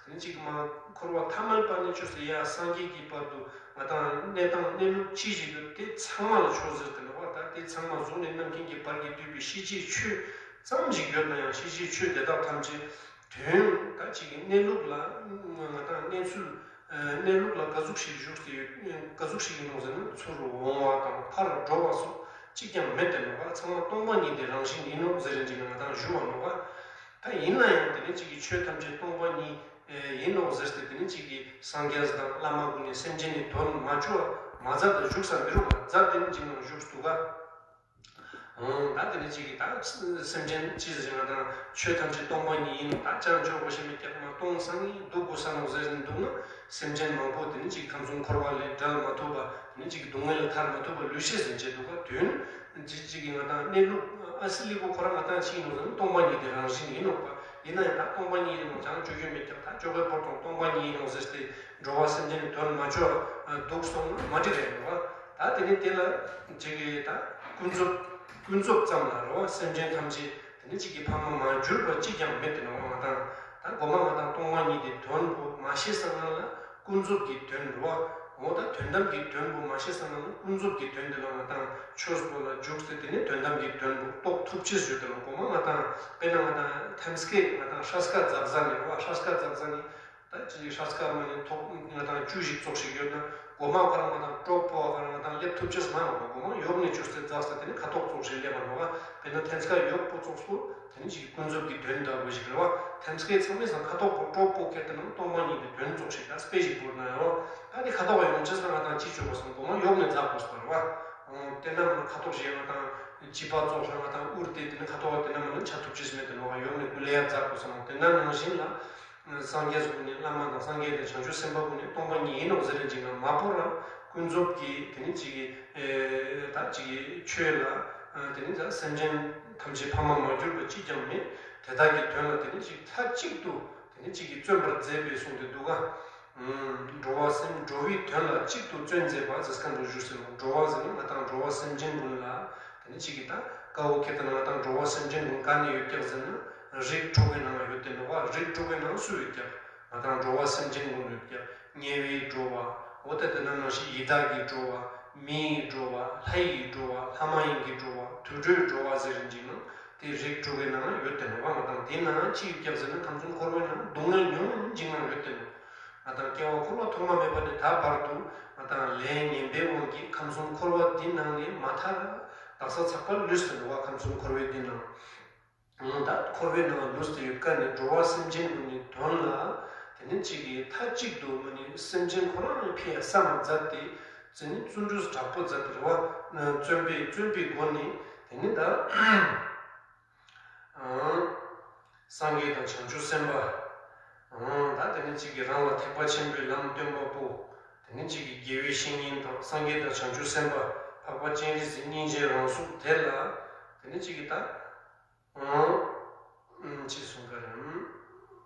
ནི་གཅིག་མ་འཁོར་བ་ཐ་མལ་པ་ནས་བཅོས་ཏེ་ཡ་སངས་རྒྱས་ཀྱི་བར་དུ་ང་དང་གནས་སྟངས་གནས་ལུགས་ཅི་ཞིག་འདུག་དེ་ཚང་མ་ལ་ཆོས་ཟེར་ཏེ་ནོ་བ། ད་དེ་ཚང་མ་གཟུགས་ནས་རྣམ་མཁྱེན་གྱི་བར་གྱི་འདུས་པའི་ཤེས་བྱའི་ཆོས་ཙམ་ཞིག་ཡོད་ན་ཡང་ཤེས་བྱའི་ཆོས་དེ་དག་ཐམས་ཅད་དོན་ད་གཅིག་གི་གནས་ལུགས་ལ་ང་དང་གནས་ཚུལ། གནས་ལུགས་ལ་ག་ཟུག་ཞིག་བཞུགས་ཏེ་ཡོད། ག་ཟུག་ཞིག་ཡིན་ནོ་ཟེར་ན་ཚུར་འོང་བ་དང་ཕར་འགྲོ་བ་སོགས་གཅིག་ཀྱང་མེད་དེ་ནོ་བ། ཚང་མ་སྟོང་པ་ཉིད་དེ་རང་བཞིན་ཡིན་ནོ་ཟེར་རིན་ཅིག་ན་ང་དང་ཞུ་བ་ནོ་བ། ད་ཡིན་ན་ཡང་དེ་ནི་གཅིག་གི་ཆོས་ཐམས་ཅད་སྟོང་པ་ཉིད་ཡིན་ནོ་ཟེར་ཏེ་དེ་ནི་གཅིག་གི་སངས་རྒྱས་དང་བླ་མ་ཀུན་ནས་སེམས་ཅན་ནི་དོན་མ་བཅོ་བ་མ་མཛད་དུ་བཞུགས་ས་མི་རུང་བ་མཛད་དེ་ནི་གཅིག་ནང་བཞུགས་འདུག་ག་འོང་ད་དེ་ནི་གཅིག་གིས་ད་སེམས་ཅན་ཅི་ཟེར་ང་དང་ཆོས་ཐམས་ཅད་སྟོང་པ་ཉིད་ཡིན་ནོ། ད་ཅང་ཆོག་པ་ཞིག་མི་སྐྱག་མ་སྟོང་སང་ཡིན་འདུག་དགོས་ས་ནོ་ཟེར་ནི་འདུག་ན་སེམས་ཅན་མང་པོ་དེ་ནི་གཅིག་ཁམས་གསུམ་འཁོར་བ་ལས་བྲལ་མ་ཐུབ་པ་དེ་ནི་གཅིག་གི་སྡུག་བསྔལ་ལས་ཐར་མ་ཐུབ་པ་ལུས་ཤེས་ཟིན་བྱེད་འདུག་ག་དོན་གཅིག་གཅིག་གིས་ང་དང་གནས་ལུགས་ཨ་སི་ལི་པོ་ཁོ་རང་ང་དང་ཅི་ཡིན་ནོ་ཟེར་ན་སྟོང་པ་ཉིད་དེ་རང་བཞིན་ཡིན་ནོ་བ། ཡིན་ན་ཡང་ད་སྟོང་པ་ཉིད་ཡིན་ནོ་ཅང་བཅོ་རྒྱུ་མི་སྐྱག་ད་ཅོ་གའི་ཕོར་དང་སྟོང་པ་ཉིད་ཡིན་ནོ་ཟེར་ཏེ་འགྲོ་བ་སེམས་ཅན་གྱི་དོན་མ་བཅོ་འདུག་སོང་ན་མ་འགྲིག་རེད་ནོ་བ། ད་དེ་ནི་དེ་ལ་གཅིག་གིས་ད་ཀུན་རྫོབ་ཀུན་རྫོབ་ཙམ་ལ་རེད་བ། སེམས་ཅན་ཐམས་ཅད་དེ་ནི་གཅིག་གི་ཕ་མ་མ་གྱུར་པ་གཅིག་ཀྱང་མེད་དེ་ནོ་ང་དང་ད་གོ་མ་ང་དང་སྟོང་པ་ཉིད་དེ་དོན་པོ་མ་ཤེས་ས་ང་ལ་ཀུན་རྫོབ་ཀྱི་དོན་རེད་བ། འོ་ད་དོན་དམ་གྱི་དོན་པོ་མ་ཤེས་ས་ང་ལ་ཀུན་རྫོབ་ཀྱི་དོན་དེ་ལ་ང་དང་ཆོས་པོ་ལ་འཇུག་སྟེ་དེ་ནི་དོན་དམ་གྱི་དོན་པོ་རྟོགས་ཐུབ་ཅེས་ཞུ་དེ་ལ་གོ་མ་ང་དང་དཔེར་ན་ང་དང་ཐེམ་སྐས་ང་དང་ཧྲ་སྐ་འཛག་ས་ནི་རེད་བ། ཧྲ་སྐ་འཛག་ས་ནི། ད་ཅི་ཧྲ་སྐ་མ་ནི་ཐོག་ང་དང་བཅུ་ཞིག་ཙོགས་ཤིག་ཡོད་ན་གོ་མ་ག་རང་ང་དང་ཀྲོག་པོ་ག་རང་ང་དང་སླེབས་ཐུབ་ཅེས་མ་ནོ་བ། གོ་མ་ཡོག་ནས་བཅུ་སྟེ་འཛག་སྟེ་དེ་ནི་ཁ་ཐོག་ཙོགས་ཤིག་སླེབས་པ་ནོ་བ། དཔེར་ན་ཐེམ་སྐས་ཡོག་པོ་ཙོགས་སུ་དེ་ནི་ཅིག་ཀུན་རྫོབ་ཀྱི་དོན་ལྟ་བུ་ཞིག་རེད་བ། ཐེམ་སྐས་ཚང་མའི་སང་ཁ་ཐོག་པོ་ཀྲོག་པོ་ཁྱེར་ཏེ་ན་སྟོང་པ་ཉིད་ཀྱི་དོན་ཙོགས་ཤིག་ད་དཔེ་ཞིག་བོར་ན་ཡང་ད་དེ་ཁ་ཐོག་ཡོང་ཅེས་ལ་ང་དང་ཅི་བཅོ་དགོས་སམ། གོ་མ་ཡོག་ནས་འཛག་དགོས་སམ་རེད་བ། དེ་ན་མ་ཁ་ཐོག་ཞིག་ང་དང་བྱིས་པ་ཙོགས་ལ་ང་དང་དབུར་ཏེ་དེ་ནི་ཁ་ཐོག་དེ་ན་མ་ནི་ཆ་ཐུབ་ཅེས་མེད་དེ་ནོ་བ། ཡོག་ནས་ཀུ་ལེ་ཡ་འཛག་དགོས་སམ། དེ་ན་ནང་བཞིན་ལ། སངས་རྒྱས་སུ་ནི་བླ་མ་དང་སངས་རྒྱས་དང་བྱང་ཆུབ་སེམས་དཔའ་ཀུན་ནི་སྟོང་པ་ཉིད་ཡིན་ནོ་ཟེར་རེ་ཅིག་ན་མ་པོ་ར་ཀུན་རྫོབ་ཀྱི་དེ་ནི་ཅིག་གི་ད་ཅིག་གི་ཆོས་ལ་དེ་ནི་ད་སེམས་ཅན་ཐམས་ཅད་ཕ་མ་མ་གྱུར་པ་གཅིག་ཀྱང་མེད། དེ་དག་གི་དོན་ལ་དེ་ནི་ཅིག་མཐའ་གཅིག་ཏུ་དེ་ནི་ཅིག་གི་བརྩོན་པར་མཛད་པའི་གསུང་དེ་འདུག་ག་འགྲོ་བ་སེམས་འགྲོ་བའི་དོན་ལ་གཅིག་ཏུ་བརྩོན་མཛད་པ་ཟེར་མཁན་འགྲོ་བཞུགས་ཟེར་ནོ། འགྲོ་བ་ཟེར་ནི་ང་དང་འགྲོ་བ་སེམས་ཅན་ཀུན་ལ་དེ་ནི་ཅིག་གི་ད་ཀ་བོ་ཁེ་ཏ་ན་ང་དང་འགྲོ་བ་སེམས་ཅན་ཀུན་ག་ནས་ཡོད་ཀྱག་ཟེར་ན་རིགས་དྲུག་གི་ནང་ཡོད་དེ་ནོ་ག་རིགས་དྲུག་གི་ནང་སུ་ཡོད་ཀྱག་ང་དང་འགྲོ་བ་སེམས་ཅན་ཀུན་ཡོད་ཀྱག་དམྱལ་བའི་འགྲོ་བ། འོ་ད་དེ་ན་ནང་བཞིན་ཡི་དྭགས་ཀྱི་འགྲོ་བ། མིའི་འགྲོ་བ། ལྷ་ཡི་འགྲོ་བ། ལྷ་མ་ཡིན་གྱི་འགྲོ་བ། དུད་འགྲོའི་འགྲོ་བ་ཟེར་རིན་ཅིག་ན་དེ་རིགས་དྲུག་གི་ནང་ཡོད་དེ་ནོ་ག་ང་དང་དེ་ནང་ཅི་ཡོད་ཀྱག་ཟེར་ན་ཁམས་གསུམ་འཁོར་བའི་ནང་སྡུག་བསྔལ་མྱོང་ཡིན་ཅིག་ནང་ཡོད་དེ་ནོ། ང་དང་སྐྱེ་བ་འཁོར་བ་ཐོག་མ་མེད་པ་ནས་ད་བར་དུ་ང་དང་ལས་ངན་པའི་དབང་གིས་ཁམས་གསུམ་འཁོར་བ་འདི་ནང་ནས་མ་ཐར། དག་ས་ཚགས་པར་ལུས་ཟེར་ནོ་ག་ཁམས་གསུམ་འཁོར་བའི་འདི་ནང་། ད་འཁོར་བའི་ནང་ལུས་ཏེ་ཡོད་ཀ་ནས་འགྲོ་བ་སེམས་ཅན་ཀུན་ནི་དོན་ལ་དེ་ནི་གཅིག་གིས་མཐའ་གཅིག་ཏུ་མ་ནི་སེམས་ཅན་ཁོ་རང་ནི་ཕི་ཡ་བསམ་མ་མཛད་དེ་ཙི་ནི་བརྩོན་འགྲུས་དྲག་པོ་མཛད་དེ་རེ་བ་བརྩོན་པའི་བརྩོན་པའི་སྒོ་ནས་དེ་ནི་ད་སངས་རྒྱས་དང་བྱང་ཆུབ་སེམས་དཔའ། ད་དེ་ནི་གཅིག་གིས་རང་ལ་ཐེག་པ་ཆེན་པོའི་ལམ་སྟོན་པ་པོ། དེ་ནི་གཅིག་གིས་དགེ་བའི་བཤེས་གཉེན་དང་སངས་རྒྱས་དང་བྱང་ཆུབ་སེམས་དཔའ་འཕགས་པ་སྤྱན་རས་གཟིགས་སྙིང་རྗེའི་རང་གཟུགས་དེ་ལ་དེ་ནི་གཅིག་གིས་ད། ཅེས་གསུངས་པ་རེད།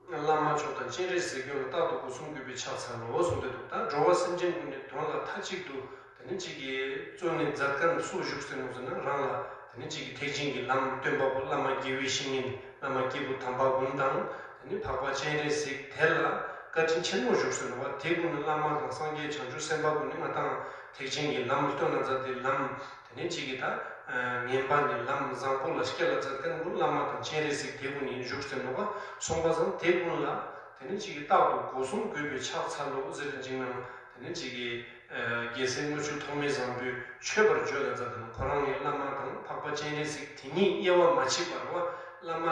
བླ་མ་མཆོག་དང་སྤྱན་རས་གཟིགས་མགོན་ལ་རྟག་ཏུ་སྒོ་གསུམ་གུས་པས་ཕྱག་འཚལ་ལོ་གསུངས་ཏེ་འདུག་ད་འགྲོ་བ་སེམས་ཅན་ཀུན་ནི་དོན་ལ་མཐའ་གཅིག་ཏུ་དེ་ནི་གཅིག་གིས་བརྩོན་ནས་མཛད་མཁན་སུ་བཞུགས་ཟེར་ནོ་ཟེར་ན་རང་ལ་དེ་ནི་གཅིག་གིས་ཐེག་ཆེན་གྱི་ལམ་སྟོན་པ་པོ་བླ་མ་དགེ་བའི་བཤེས་གཉེན་བླ་མ་སྐྱེས་བུ་དམ་པ་ཀུན་དང་དེ་ནི་འཕགས་པ་སྤྱན་རས་གཟིགས་དེ་ལ་བཀའ་དྲིན་ཆེན་མོ་བཞུགས་ཟེར་ནོ་བ་དེ་ཀུན་ནི་བླ་མ་དང་སངས་རྒྱས་བྱང་ཆུབ་སེམས་དཔའ་ཀུན་ནི་ང་དང་ཐེག་ཆེན་གྱི་ལམ་སྟོན་ལ་མཛད་དེ་ལམ། དེ་ནས་གཅིག་གིས་ད། ངན་པ་ནས་ལམ་བཟང་པོ་ལ་སྐྱེལ་ལ་མཛད་མཁན་ཀུན་བླ་མ་དང་སྤྱན་རས་གཟིགས་དེ་ཀུན་ནི་བཞུགས་ཟེར་ནོ་ག་སོང་པ་སང་དེ་ཀུན་ལ། དེ་ནས་གཅིག་གིས་རྟག་ཏུ་སྒོ་གསུམ་གུས་པས་ཕྱག་འཚལ་ལོ་ཟེར་ཏེ་འཇིགས་ནང་། དེ་ནས་གཅིག་གིས། རྒྱལ་སྲས་དངུལ་ཆུ་ཐོགས་མེད་བཟང་པོས་མཆོད་པར་བརྗོད་ལ་མཛད་དེ་ནོ་ཁོ་རང་ནི་བླ་མ་དང་འཕགས་པ་སྤྱན་རས་གཟིགས་དེ་གཉིས་དབྱེ་བ་མ་ཕྱེ་བར་བ། བླ་མ་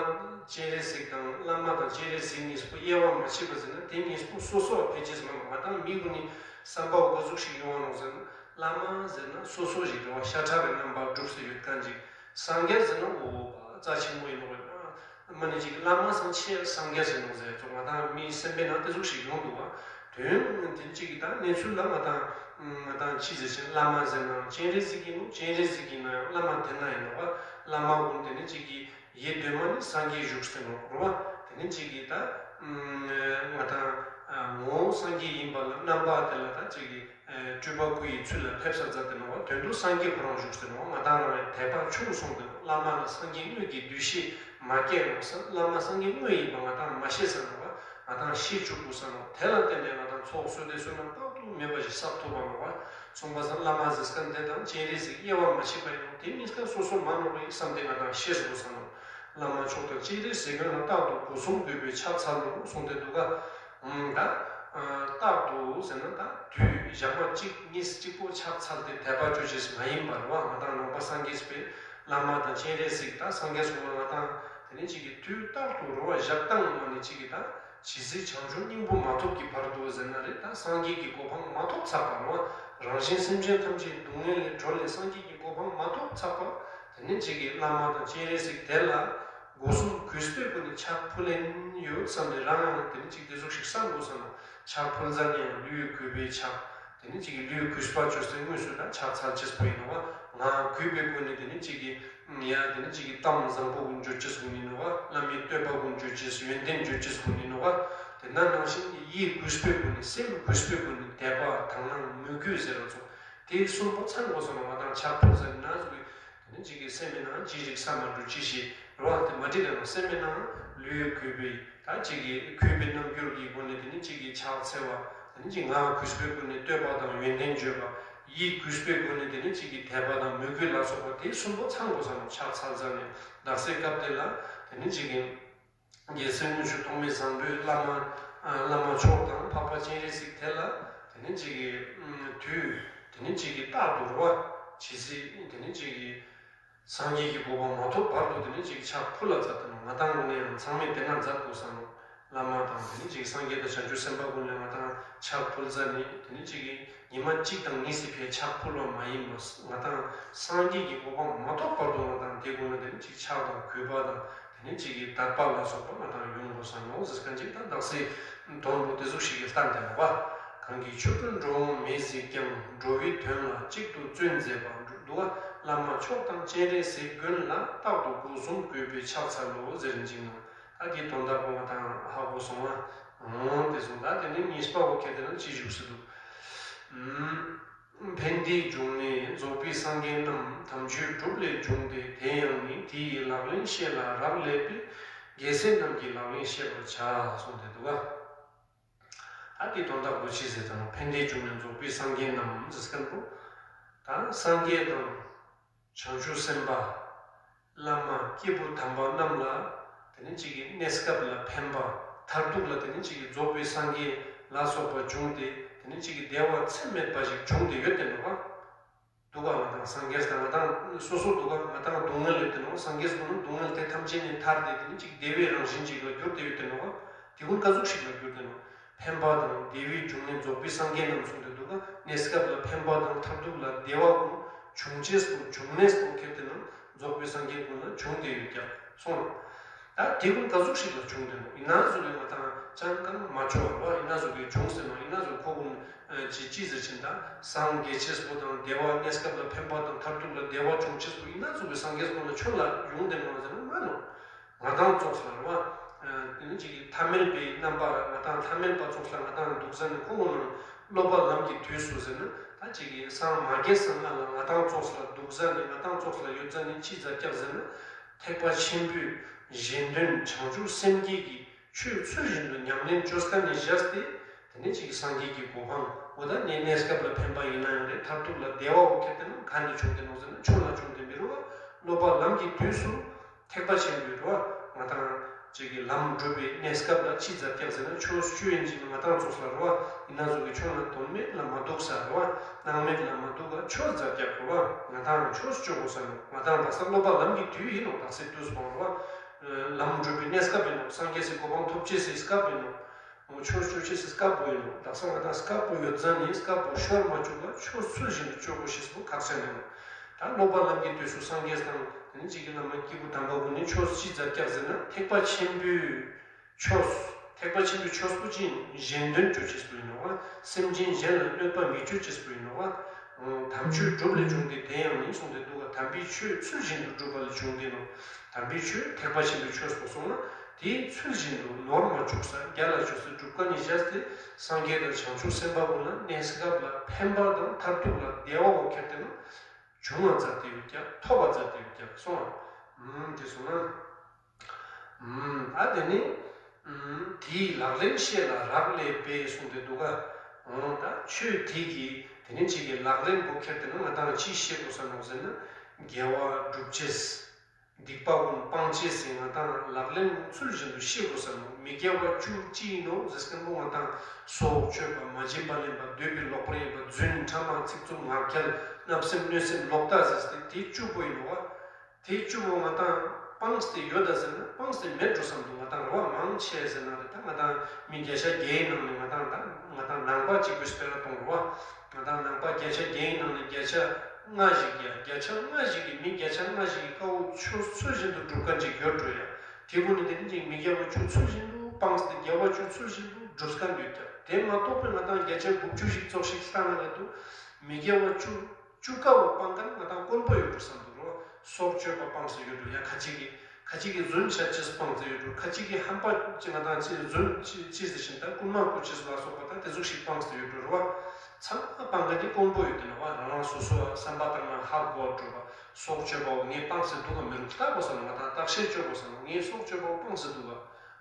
སྤྱན་རས་གཟིགས་དང་བླ་མ་དང་སྤྱན་རས་གཟིགས་གཉིས་པོ་དབྱེ་བ་མ་ཕྱེ་བ་ཟེར་ན་དེ་གཉིས་པོ་སོ་སོ་བ་ཕལ་ཆེར་མ་ནོ་ང་དང་མི་ཀུན་ནི་བསམ་པ་ག་ཟུག་ཞིག་ཡོང་བ་ནོ་ཟེར་ན། བླ་མ་ཟེར་ན་སོ་སོ་ཞིག་རེད་བ་ཤ་ཁྲག་གི་རྣམ་པ་སྒྲུབ་སེ་ཡོད་མཁན་ཅིག་སངས་རྒྱས་ཟེར་ན་འོ་རྩ་ཆེན་པོ་ཡིན་ནོ་རེད། མ་ནི་ཅིག་བླ་མ་སང་ཆེ་སངས་རྒྱས་ཟེར་ནོ་ཟེར་ཙོ་ང་དང་མི་སེམས་པའི་ནང་དེ་ཟུག་ཞིག་ཡོང་འདུག་བ། དོན་དེ་ཅིག་གི་ད་གནས་ཚུལ་ལ་ང་དང་ང་དང་ཅི་ཟེར་ཞིང་བླ་མ་ཟེར་ན་སྤྱན་རས་གཟིགས་ཡིན་ནོ་སྤྱན་རས་གཟིགས་ཡིན་ན་ཡང་བླ་མ་དེ་ན་ཡིན་ནོ་བ། བླ་མ་ཀུན་དེ་ནི་ཅིག་གི་ཡེ་གདོད་མ་ནི་སངས་རྒྱས་བཞུགས་ཟེར་ནོ་རེད་བ། དེ་ནི་ཅིག་གི་ད་ང་དང་ངོ་བོ་སངས་རྒྱས་ཡིན་པ་ལ་རྣམ་པ་དེ་ལ་ད་ཅིག་གི་སྤྲུལ་པ་སྐུ་ཡི་ཚུལ་ལ་ཕེབས་ས་མཛད་དེ་ནོ་བ། དོན་དུ་སངས་རྒྱས་ཁོ་རང་བཞུགས་ཟེར་ནོ་བ། ང་དང་རང་ཡང་དད་པ་ཆུང་སོང་དེ་ནོ་བླ་མ་ལ་སངས་རྒྱས་དངོས་ཀྱི་འདུ་ཤེས་མ་སྐྱེས་ནོ་ཟེར་བླ་མ་སངས་རྒྱས་དངོས་ཡིན་པ་ང་དང་མ་ཤེས་ཟེར་ནོ་བ། ང་དང་ཤེས་བཅུག་དགོས་ས་ནོ། དེ་ལ་བརྟེན་ནས་ང་དང་ཚོགས་བསོད་བདེ་བསོད་ནམས་དཔག་ཏུ་མེད་པ་ཞིག་བསགས་ཐུབ་པ་ནོ་བ། སོང་པ་སང་བླ་མ་ཟེར་མཁན་དེ་དང་སྤྱན་རས་གཟིགས་དབྱེ་བ་མ་ཕྱེ་བ་ཡིན་ནོ། དེ་གཉིས་ཀ་སོ་སོ་མ་ནོ་བའི་བསམ་དེ་ང་དང་ཤེས་དགོས་ས་ནོ། བླ་མ་མཆོག་དང་སྤྱན་རས་གཟིགས་མགོན་ལ་རྟག་ཏུ་སྒོ་གསུམ་གུས་པས་ཕྱག་འཚལ་ལོ་གསུངས་ཏེ་འདུག་ག་ད་རྟག་ཏུ་ཟེར་ན་ད་དུས་ཞག་མ་གཅིག་གཉིས་གཅིག་པོ་ཕྱག་འཚལ་ཏེ་དད་པ་ཅོ་ཅེས་མ་ཡིན་པར་བ་ང་དང་ནང་པ་སངས་རྒྱས་པའི་བླ་མ་དང་སྤྱན་རས་གཟིགས་དང་སངས་རྒྱས་སོགས་ལ་ང་དང་དེ་ནི་གཅིག་གི་དུས་རྟག་ཏུ་རེ་བ་ཞག་དང་མ་ནི་གཅིག་གི་ད་ཇི་སྲིད་བྱང་ཆུབ་སྙིང་པོ་མ་ཐོབ་ཀྱི་བར་དུ་ཟེར་ན་རེད། ད་སངས་རྒྱས་ཀྱི་གོ་འཕང་མ་ཐོབ་ཚར་བ་རེད་བ། རང་གཞན་སེམས་ཅན་ཐམས་ཅད་སྡུག་བསྔལ་ལས་གྲོལ་ནས་སངས་རྒྱས་ཀྱི་གོ་འཕང་མ་ཐོབ་ཚར་བ། དེ་ནི་གཅིག་གིས་བླ་མ་དང་སྤྱན་རས་གཟིགས་དེ་ལ་སྒོ་གསུམ་གུས་པའི་སྒོ་ནས་ཕྱག་ཕུལ་ལེན་ཡོད་བསམ་ནས་རང་ཡང་དེ་ནི་གཅིག་དེ་ཟུག་ཞིག་བསམ་དགོས་བསམ་ན་ཕྱག་ཕུལ་ཙ་ནས་ཡང་ལུས་གུས་པའི་ཕྱག་དེ་ནི་གཅིག་གིས་ལུས་གུས་པ་བཅོས་ཏེ་དངོས་སུ་ད་ཕྱག་འཚལ་ཅེས་པོ་ཡིན་ནོ་བ། ངག་གུས་པའི་སྒོ་ནས་དེ་ནི་གཅིག་གིས་ཡང་དེ་ནི་གཅིག་གིས་གཏམ་བཟང་པོ་ཀུན་བརྗོད་ཅེས་ཀུན་ཡིན་ནོ་བ། བླ་མའི་བསྟོད་པ་ཀུན་བརྗོད་ཅེས་ཡོན་ཏན་བརྗོད་ཅེས་ཀུན་ཡིན་ནོ་བ། དེ་ན་ནང་བཞིན་ཡིད་གུས་པའི་སྒོ་ནས་སེམས་གུས་པའི་སྒོ་ནས་དད་པ་དག་སྣང་མོས་གུས་ཟེར་བ་ཚོ་དེ་གསུམ་པོ་ཚང་དགོས་བསམ་ན་ང་དང་ཕྱག་ཕུལ་ཟེར་ན་ཟུག་གི་དེ་ནི་གཅིག་གི་སེམས་མི་ནང་ཅི་ཞིག་བསམ་མ་འགྲོ་ཅི་ཞིག་རེད་བ། དེ་མ་འགྲིག་ལ་སེམས་མི་ནང་ལུས་གུས་པའི་ད་གཅིག་གི་གུས་པའི་རྣམ་འགྱུར་གྱི་སྒོ་ནས་དེ་ནི་གཅིག་གི་ཕྱག་འཚལ་བ། དེ་ནི་གཅིག་ངག་གུས་པའི་སྒོ་ནས་བསྟོད་པ་དང་ཡོན་ཏན་བརྗོད་པ། ཡིད་གུས་པའི་སྒོ་ནས་དེ་ནི་གཅིག་གི་དད་པ་དང་མོས་གུས་ལ་སོགས་པ་དེ་གསུམ་པོ་ཚང་དགོས་བསམ་ན་ཕྱག་འཚལ་ཟེར་ནས་དག་སའི་སྐབས་དེ་ལ་དེ་ནི་གཅིག་གི་རྒྱལ་སྲས་དངུལ་ཆུ་ཐོགས་མེད་བཟང་པོས་བླ་མ་བླ་མ་མཆོག་དང་འཕགས་པ་སྤྱན་རས་གཟིགས་དེ་ལ་དེ་ནི་གཅིག་གི་དུས་དེ་ནི་གཅིག་གི་རྟག་ཏུ་རེ་བ་ཇི་སྲིད་དེ་ནི་གཅིག་གི་སངས་རྒྱས་ཀྱི་གོ་འཕང་མ་ཐོབ་བར་དུ་དེ་ནི་གཅིག་ཕྱག་ཕུལ་ལ་མཛད་དེ་ནོ། ང་དང་ངོས་ནས་ཡང་ཚང་མས་དེ་ན་མཛད་དགོས་བསམ་ནོ། བླ་མ་དང་དེ་ནི་གཅིག་སངས་རྒྱས་དང་བྱང་ཆུབ་སེམས་དཔའ་ཀུན་ལ་ང་དང་ཕྱག་ཕུལ་ཙ་ནི་དེ་ནི་གཅིག་གི་ཉི་མ་གཅིག་དང་གཉིས་སི་ཕིའ་ཕྱག་ཕུལ་བ་མ་ཡིན་པ་ང་དང་སངས་རྒྱས་ཀྱི་གོ་འཕང་མ་ཐོབ་བར་དུ་ང་དང་དེ་ཀུན་ལ་དེ་ནི་གཅིག་ཕྱག་དང་གུས་པ་དང་དེ་ ནི་གཅིག་གིས་དད་པ་ལ་སོགས་པ་ང་དང་ཡོང་དགོས་ས་ནོ་ཟེར་མཁན་ཅིག་དང་། དག་སའི་དོན་པོ་དེ་ཟུག་ཞིག་གི་ལྟ་འདི་ལ་བ། གང་གིས་ཆོས་ཀུན་འགྲོ་འོང་མེད་གཟིགས་ཀྱང་། འགྲོ་བའི་དོན་ལ་གཅིག་ཏུ་བརྩོན་མཛད་པ་འདུག་བ། བླ་མ་མཆོག་དང་སྤྱན་རས་གཟིགས་མགོན་ལ། རྟག་ཏུ་སྒོ་གསུམ་གུས་པས་ཕྱག་འཚལ་ལོ་ཟེར་ཅིག་ནང་། ད་དེའི་དོན་དག་པོ་ང་དང་ཧ་གོ་སོང་ང་། འོང་དེ་སོང་ད་དེ་ནི་གཉིས་པ་བོ་ཁྱེད་དེ་ན་ཅི་བཞུགས་སུ་འདུག་ཕན་བདེའི་འབྱུང་གནས་རྫོགས་པའི་སངས་རྒྱས་རྣམས། དམ་ཆོས་སྒྲུབ་ལས་བྱུང་སྟེ་དེ་ཡང་ནི། དེ་ཡི་ལག་ལེན་བཤད་ལ་རག་ལས་པས། རྒྱལ་སྲས་རྣམས་ཀྱི་ལག་ལེན་བཤད་པར་བྱ། གསུངས་ཏེ་འདུག་ག་ད་དེ་དོན་དག་པོ་ཅི་ཟེར་དང་། ཕན་བདེའི་འབྱུང་གནས་རྫོགས་པའི་སངས་རྒྱས་རྣམས་ཟེར་མཁན་པོ། ད་སངས་རྒྱས་དང་། བྱང་ཆུབ་སེམས་དཔའ། བླ་མ་སྐྱེས་བུ་དམ་པ་རྣམས་ལ། དེ་ནི་གཅིག་གི་གནས་སྐབས་ལ་ཕན་པ། མཐར་ཐུག་ལ་དེ་ནི་གཅིག་གི་རྫོགས་པའི་སངས་རྒྱས་ལ་སོགས་པ་བྱུང་སྟེ། དེ་ནི་གཅིག་གི་བདེ་བ་ཚད་མེད་པ་ཞིག་བྱུང་སྟེ་ཡོད་དེ་ནོ་བ། འདུག་ག་ང་དང་སངས་རྒྱས་དང་ང་དང་སོ་སོ་འདུག་ག་ང་དང་སྡུག་བསྔལ་ཡོད་དེ་ནོ། སངས་རྒྱས་སོ་ནི་སྡུག་བསྔལ་དེ་ཐམས་ཅད་ནས་ཐར་ཏེ་དེ་ནི་གཅིག་བདེ་བའི་རང་བཞིན་ཅིག་ལ་གྱུར་ཏེ་ཡོད་དེ་ནོ་བ། དེ་ཀུན་ག་ཟུག་ཞིག་ལ་གྱུར་ཏེ་ནོ། ཕན་པ་དང་བདེ་བའི་འབྱུང་གནས་རྫོགས་པའི་སངས་རྒྱས་རྣམས་གསུངས་ཏེ་འདུག་ག་གནས་སྐབས་ལ་ཕན་པ་དང་མཐར་ཐུག་ལ་བདེ་བ་ཀུན་བྱུང་ཅེས་སོ། འབྱུང་གནས་སོ་ཁྱེར་ཏེ་ན་རྫོགས་པའི་སངས་རྒྱས་ཀུན་ལ་བྱུང་སྟེ་ཡོད་ཀྱང་སོང་། ད་དེ་ཀུན་ག་ཟུག་ཞིག་ལ་བྱུང་སྟེ་ནོ། ཡིན་ན་ཟུག་གི་ང་དང་ཅང་གང་མ་བྱུང་བ་རེད་བ། ཡིན་ན་ཟུག་གི་བྱུང་ཟེར་ནོ། ཡིན་ན་ཟུག་ཁོ་ཀུན་ཅི་ཅི་ཟེར་ཕྱིན་དང་སངས་རྒྱས་ཅེས་པོ་དང་བདེ་བ་གནས་སྐབས་ལ་ཕན་པ་དང་མཐར་ཐུག་ལ་བདེ་བ་བྱུང་ཅེས་པོ་ཡིན་ན་ཟུག་གི་སངས་རྒྱས་ཀུན་ལ་ཁྱོད་ལ་ཡོང་སྟེ་ནོ་ཟེར་ན་མ་ནོ། ང་དང་ཙོགས་ལ་རེད་བ། དེ་ནི་གཅིག་གི་ཐ་མལ་པའི་རྣམ་པ་ང་དང་ཐ་མལ་པ་ཙོགས་ལ་ང་དང་འདུག་ས་ནི་ཁོ་མོ་ནང་སློབ་པ་ལམ་གྱི་དུས་སུ་ཟེར་ན། ད་གཅིག་གི་སངས་མ་རྒྱས་སྔ་ལ་ང་དང་ཙོགས་ལ་འདུག་ས་ནི་ང་དང་ཙོགས་ལ་ཡོད་ས་ནི་ཅི་ཛ་ཀྱག་ཟེར་ན། ཐེག་པ་ཆེན་པོའི་གཞན་དོན་བྱང་ཆུབ་སེམས་བསྐྱེད་ཀྱི་ཆོས་ཚུལ་བཞིན་དུ་ཉམས་ལེན་བཅོས་ཁ་ནས་བཞག་སྟེ། དེ་ནས་གཅིག་གི་སངས་རྒྱས་ཀྱི་གོ་འཕང་འོ་ད་ནས་གནས་སྐབས་ལ་ཕན་པ་ཡིན་ན་ཡང་རེད། མཐར་ཐུག་ལ་བདེ་བའོ་ཁྱེར་ཏེ་ན་ག་ནས་བྱུང་སྟེ་ནོ་ཟེར་ན་ཆུང་ལ་བྱུང་སྟེ་མི་རུང་བ། སློབ་པ་ལམ་གྱི་དུས་སུ། ཐེག་པ་ཆེན་པོའི་རེད་བ། ང་དང་གཅིག་གི་ལམ་སྒྲུབ་པའི་གནས་སྐབས་ལ་ཅི་ཛ་ཀྱག་ཟེར་ན་ཆོས་བཅུ་ཡིན་གཅིག་ང་དང་ཙོགས་ལ་རེད་བ། ཡིན་ན་ཟུག་གི་ཆོས་ལ་དོན་མེད་ལ་མ་འདུག་ས་རེད་བ། སྣང་མེད་ལ་མ་འདུག་ག་ཆོས་ཛ་ཀྱག་རེད་བ། ང་དང་ཆོས་སྤྱོད་དགོས་ས་ནོ། ང་དང་བ་ས་སློབ་པ་ལམ་གྱི་དུས་ཡིན་ནོ། དག་སའི་དུས་སུ་བང་རེད་བ། ལམ་སྒྲུབ་པའི་གནས་སྐབས་ཡིན་ནོ། སངས་རྒྱས་སའི་གོ་འཕང་ཐོབ་ཅེས་སའི་སྐབས་ཡིན་ནོ། ཆོས་སྤྱོད་ཅེས་སི་སྐབས་པོ་ཡིན་ནོ། དག་ས་ང་དང་སྐབས་པོ་ཡོད་ཙང་ནི་སྐབས་པོ་ཤོར་མ་བཅུག་ལ་ཆོས་ཚུལ་བཞིན་དུ་སྤྱོད་དགོས་ཤེས་པོ་ཁག་ཆེ་ནི་ནོ། ད་སློབ་པ་ལམ་གྱི་དུས་སུ་སངས་རྒྱས་དང་དེ་ནི་གཅིག་གི་བླ་མ་སྐྱེས་བུ་དམ་པ་ཀུན་ནི་ཆོས་ཅི་ཛ་ཀྱག་ཟེར་ན་ཐེག་པ་ཆེན་པོའི་ཆོས། ཐེག་པ་ཆེན་པོའི་ཆོས་པོ་ཅི་ཡིན། གཞན་དོན་སྤྱོད་ཅེས་པོ་ཡིན་ནོ་བ། སེམས་ཅན་གཞན་ལ་གནོད་པ་མི་སྤྱོད་ཅེས་པོ་ཡིན་ནོ་བ། དམ་ཆོས་སྒྲུབ་ལས་བྱུང་སྟེ་དེ་ཡང་ནི་གསུངས་ཏེ་འདུག་ག་དམ་པའི་ཆོས་ཚུལ་བཞིན་དུ་སྒྲུབ་པ་ལས་བྱུང་སྟེ་ནོ། དམ་པའི་ཆོས་ཐེག་པ་ཆེན་པོའི་ཆོས་སོ་གསུངས་ན་དེའི་ཚུལ་བཞིན་དུ་ནོར་མ་བཅུག་ས་རྒྱ་ལ་བཅུག་ས་སྒྲུབ་ཀ་ནས་བཞག་སྟེ་སངས་རྒྱས་དང་བྱང་ཆུབ་སེམས་དཔའ་ཀུན་ལ་གནས་སྐབས་ལ་ཕན་པ་དང་མཐར་ཐུག་ལ་བདེ་བའོ་ཁྱེར་ཏེ་ན་བྱུང་བ་མཛད་དེ་ཡོད་ཀྱང་ཐོབ་པ་མཛད་དེ་ཡོད་ཀྱང་གསུངས་པ། དེ་སོང་ན། ཨ་དེ་ནི། དེའི་ལག་ལེན་བཤད་ལ་རག་ལས་པས་གསུངས་ཏེ་འདུག་ག་འོ་ད་ཆོས་དེ་གི་དེ་ནི་གཅིག་གི་ལག་ལེན་པོ་ཁྱེར་ཏེ་ན་ང་དང་ཅི་བཤད་དགོས་ས་ནོ་ཟེར་ན། དགེ་བ་སྒྲུབ་ཅེས། སྡིག་པ་ཀུན་སྤང་ཅེས་ཟེར་ང་དང་ལག་ལེན་ཚུལ་བཞིན་དུ་བཤད་དགོས་ས་ནོ། མི་དགེ་བ་བཅུ་ཅི་ཡིན་ནོ་ཟེར་སྐམ་པོ་ང་དང་སྲོག་གཅོད་པ། མ་བྱིན་པ་ལེན་པ། འདོད་པའི་ལོག་པར་གཡེམ་པ། རྫུན། ཕྲ་མ། ཚིག་རྩུབ། ངག་འཁྱལ། བརྣབ་སེམས། གནོད་སེམས། ལོག་ལྟ་ཟེར་ཏེ་དེ་བཅུ་པོ་ཡིན་ནོ་བ། དེ་བཅུ་པོ་ང་དང་སྤངས་ཏེ་ཡོད་ད་ཟེར་ན་སྤངས་ཏེ་མེད་འགྲོ་བསམ་འདུག་ང་དང་རེད་བ། མང་ཆེ་ཟེར་ན་རེད་ད་ང་དང་མི་བརྒྱ་ཆ་བརྒྱའི་ནང་ནས་ང་དང་ད་ང་དང་ནང་པ་གཅིག་པུའི་སྤེ་ར་གཏོང་རེད་བ། ང་དང་ནང་པ་བརྒྱ་ཆ་བརྒྱའི་ནང་ནས་བརྒྱ་ཆ་ལྔ་ཞིག་ཡ་བརྒྱ་ཆ་ལྔ་ཞིག་གིས་མི་བརྒྱ་ཆ་ལྔ་ཞིག་གིས་དཀའ་བོ་ཆོས་ཚུལ་བཞིན་དུ་སྒྲུབ་མཁན་ཅིག་ཡོད་འགྲོ་ཡ། དེ་ཀུན་ནི་དེ་ནི་ཅིག་མི་དགེ་བ་བཅུ་ཚུལ་བཞིན་དུ་སྤངས་ཏེ་དགེ་བ་བཅུ་ཚུལ་བཞིན་དུ་སྒྲུབ་མཁན་ཡོད་ཀྱང་དེ་མ་གཏོགས་པའི་ང་དང་བརྒྱ་ཆ་དགུ་བཅུ་ཞིག་ཙོགས་ཤིག་ལྟ་ན་ལ་དུ་མི་དགེ་བ་བཅུ། བཅུ་དཀའ་བ་སྤང་མཁན་ང་དང་དཀོན་པོ་ཡོད་འགྲོ་བསམ་འདུག་རོ། སྲོག་གཅོད་པ་སྤངས་སུ་ཡོད་འགྲོ་ཡ། ཁ་ཅིག་གིས་ཁ་ཅིག་གིས་རྫུན་བཤད་ཅེས་སྤངས་སུ་ཡོད་འགྲོ། ཁ་ཅིག་གིས་ཧམ་པ་ཅི་ང་དང་ཅི་རྫུན་ཅི་ཅི་ཟེར་བཞིན་ད་རྐུན་མ་རྐུ་ཅེས་ལ་སོགས་པ་ད་དེ་ཟུག་ཞིག་སྤངས་སུ་ཡོད་འགྲོ་རོ། ཚང་མ་སྤང་མཁན་དེ་དཀོན་པོ་ཡོད་དེ་ནོ་བ། རང་རང་སོ་སོ་བསམ་པ་ལྟར་ན་ཧ་གོ་འགྲོ་བ། སྲོག་གཅོད་པའོ་ངས་སྤངས་སུ་འདུག་ག་མི་རུང་ལྟ་དགོས་ས་ནོ། ང་དང་བརྟག་དཔྱད་བཅོ་དགོས་ས་ནོ། ངས་སྲོག་གཅོད་པའོ་སྤངས་སུ་འདུག་ག་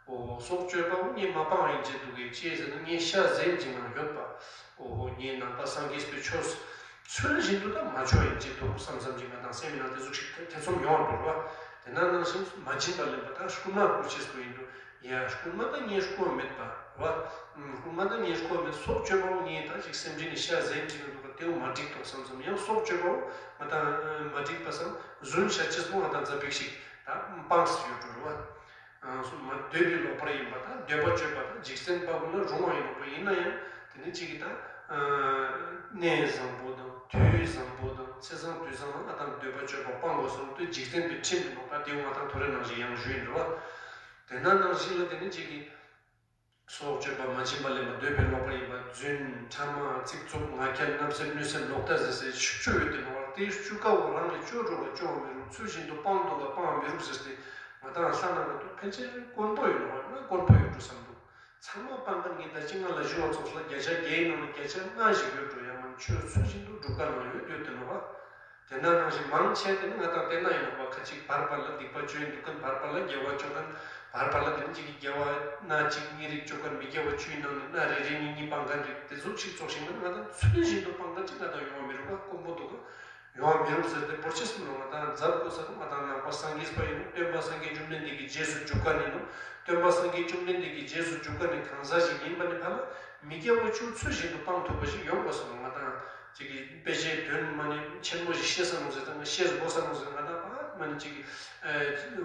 འོ་སྲོག་གཅོད་པའོ་ངས་མ་སྤངས་ཡིན་ཅེས་འདུག་གས་ཅེས་ཟེར་ན་ངས་ཤ་ཟན་ཅིག་ནང་ཡོད་པ། འོ་ངས་ནང་པ་སངས་རྒྱས་པའི་ཆོས་ཚུལ་བཞིན་དུ་ད་མ་ཆོས་ཡིན་ཅེས་འདུག་བསམ་བསམ་ཅིག་ང་དང་སེམས་ནང་དེ་ཟུག་ཞིག་ཐེ་ཚོམ་ཡོང་བ་འགྲོ་བ། དེ་ན་ནང་བཞིན་མ་བྱིན་པ་ལེན་པ་ད་རྐུན་མ་རྐུ་ཅེས་སུ་ཡིན་འགྲོ། ཡ་རྐུན་མ་ད་ངས་རྐུ་བ་མེད་པ་བ། རྐུན་མ་ད་ངས་རྐུ་བ་མེད། སྲོག་གཅོད་པའོ་ངས་ད་ཅིག་སེམས་ཅན་ནི་ཤ་ཟན་ཅིག་ན་འདུག་ག་དེའོ་མ་འགྲིག་ཏོག་བསམ་བསམ་ཡང་སྲོག་གཅོད་པའོ་ང་དང་མ་འགྲིག་པ་བསམ། རྫུན་བཤད་ཅེས་སུ་ང་དང་ཛ་པིག་ཞིག་ད་སྤངས་སུ་ཡོད་འགྲོ་རོ་བ། སོ་མ་འདོད་པའི་ལོག་པར་ཡིན་པ་དང་འདོད་པ་སྤྱོད་པ་དང་འཇིག་རྟེན་པ་ཀུན་ལ་རུང་བ་ཡིན་ནོ་པ། ཡིན་ན་ཡང་ དེ་ནི་གཅིག་གིས་ད་གནས་བཟང་པོ་དང་དུས་བཟང་པོ་དང་ཚེས་བཟང་དུས་བཟང་ལ་ང་དང་འདོད་པ་སྤྱོད་པ་སྤང་དགོས་སོང་དུས་འཇིག་རྟེན་དུ་ཁྲིམས་མི་ནོག་ད་དེ་ང་དང་ཐོ་རེ་ནང་བཞིན་ཡང་ཞུས་ཡིན་རེད་བ། དེ་ན་ནང་བཞིན་ལ་དེ་ནི་གཅིག་གིས། སྲོག་གཅོད་པ། མ་བྱིན་པ་ལེན་པ། འདོད་པས་ལོག་པར་གཡེམ་པ། རྫུན། ཕྲ་མ། ཚིག་རྩུབ། ངག་འཁྱལ། བརྣབ་སེམས། གནོད་སེམས། ལོག་ལྟ་ཟེར་སའི་བཅུ་ཡོད་དེ་ནོ། དེ་བཅུ་ཀ་བོ་རང་གིས་སྤྱོད་འགྲོ་བ་སྤྱོད་མི་རུང་། ཚུལ་བཞིན་དུ་སྤང་འདུག་ག་སྤང་མི་རུང་ཟེར་ཏེ་ང་དང་ལྷ་ན་ག་དུ་ཕལ་ཆེར་དཀོན་པོ་ཡོད་ནོ། ང་དཀོན་པོ་ཡོད་འགྲོ་བསམ་འདུག་ཚང་མ་སྤང་མཁན་ངས་ད་ཅི་སྔ་ལ་ཞུ་བ་ཚོགས་ལ་བརྒྱ་ཆ་བརྒྱའི་ནང་ནས་བརྒྱ་ཆ་ལྔ་ཞིག་ཡོད་འགྲོ། ཡང་མིན་ཆོས་ཚུལ་བཞིན་དུ་སྒྲུབ་མཁན་ཡང་ཡོད་ཡོད་དེ་ནོ་བ། དེ་འདྲ་ནང་བཞིན་མང་ཆེ་དེ་ནི་ང་དང་དེ་ན་ཡིན་ནོ་བ། ཁ་ཅིག་བར་བར་ལ་སྡིག་པ་སྤྱོད་འདུག་མཁན། བར་བར་ལ་དགེ་བ་སྤྱོད་མཁན། བར་བར་ལ་དེ་ནི་གཅིག་གིས་དགེ་བ་སྣ་གཅིག་གཉིས་རིགས་སྤྱོད་མཁན། མི་དགེ་བ་བཅུའི་ནང་ནས་སྣ་རེ་རེ་གཉིས་གཉིས་སྤང་མཁན་རིགས་དེ་ཟུག་ཞིག་ཚོགས་ཤིང་ན་ང་དང་ཚུལ་བཞིན་དུ་སྤང་མཁན་ཅིག་ང་དང་ཡོང་བ་མི་རུང་བ། དཀོན་པོ་འདུག་ག་ཡོང་བ་མི་རུང་ཟེར་ཏེ་འབོར་ཆེ་སུ་ལ་ང་དང་མཛད་དགོས་ས་དང་ང་དང་ནང་པ་སངས་རྒྱས་པ་ཡིན་ནོ། སྟོན་པ་སངས་རྒྱས་བཅོམ་ལྡན་འདས་ཀྱི་རྗེས་སུ་འཇུག་མཁན་ཡིན་ནོ། སྟོན་པ་སངས་རྒྱས་བཅོམ་ལྡན་འདས་ཀྱི་རྗེས་སུ་འཇུག་མཁན་ནི་གང་ཟག་ཞིག་ཡིན་པ་ནི་ཕ་ལ་མི་དགེ་བ་བཅུ་ཚུལ་བཞིན་དུ་སྤང་ཐུབ་པ་ཞིག་ཡོང་དགོས་ས་ནོ། ང་དང་ཅིག་གིས་དཔེ་ཆའི་དོན་མ་ནི་ཆེན་མོ་ཞིག་ཤེས་ས་ནོ་ཟེར་ཙང་ཤེས་དགོས་ས་ནོ་ཟེར། ང་དང་ཕ་མ་ནི་ཅིག་གིས་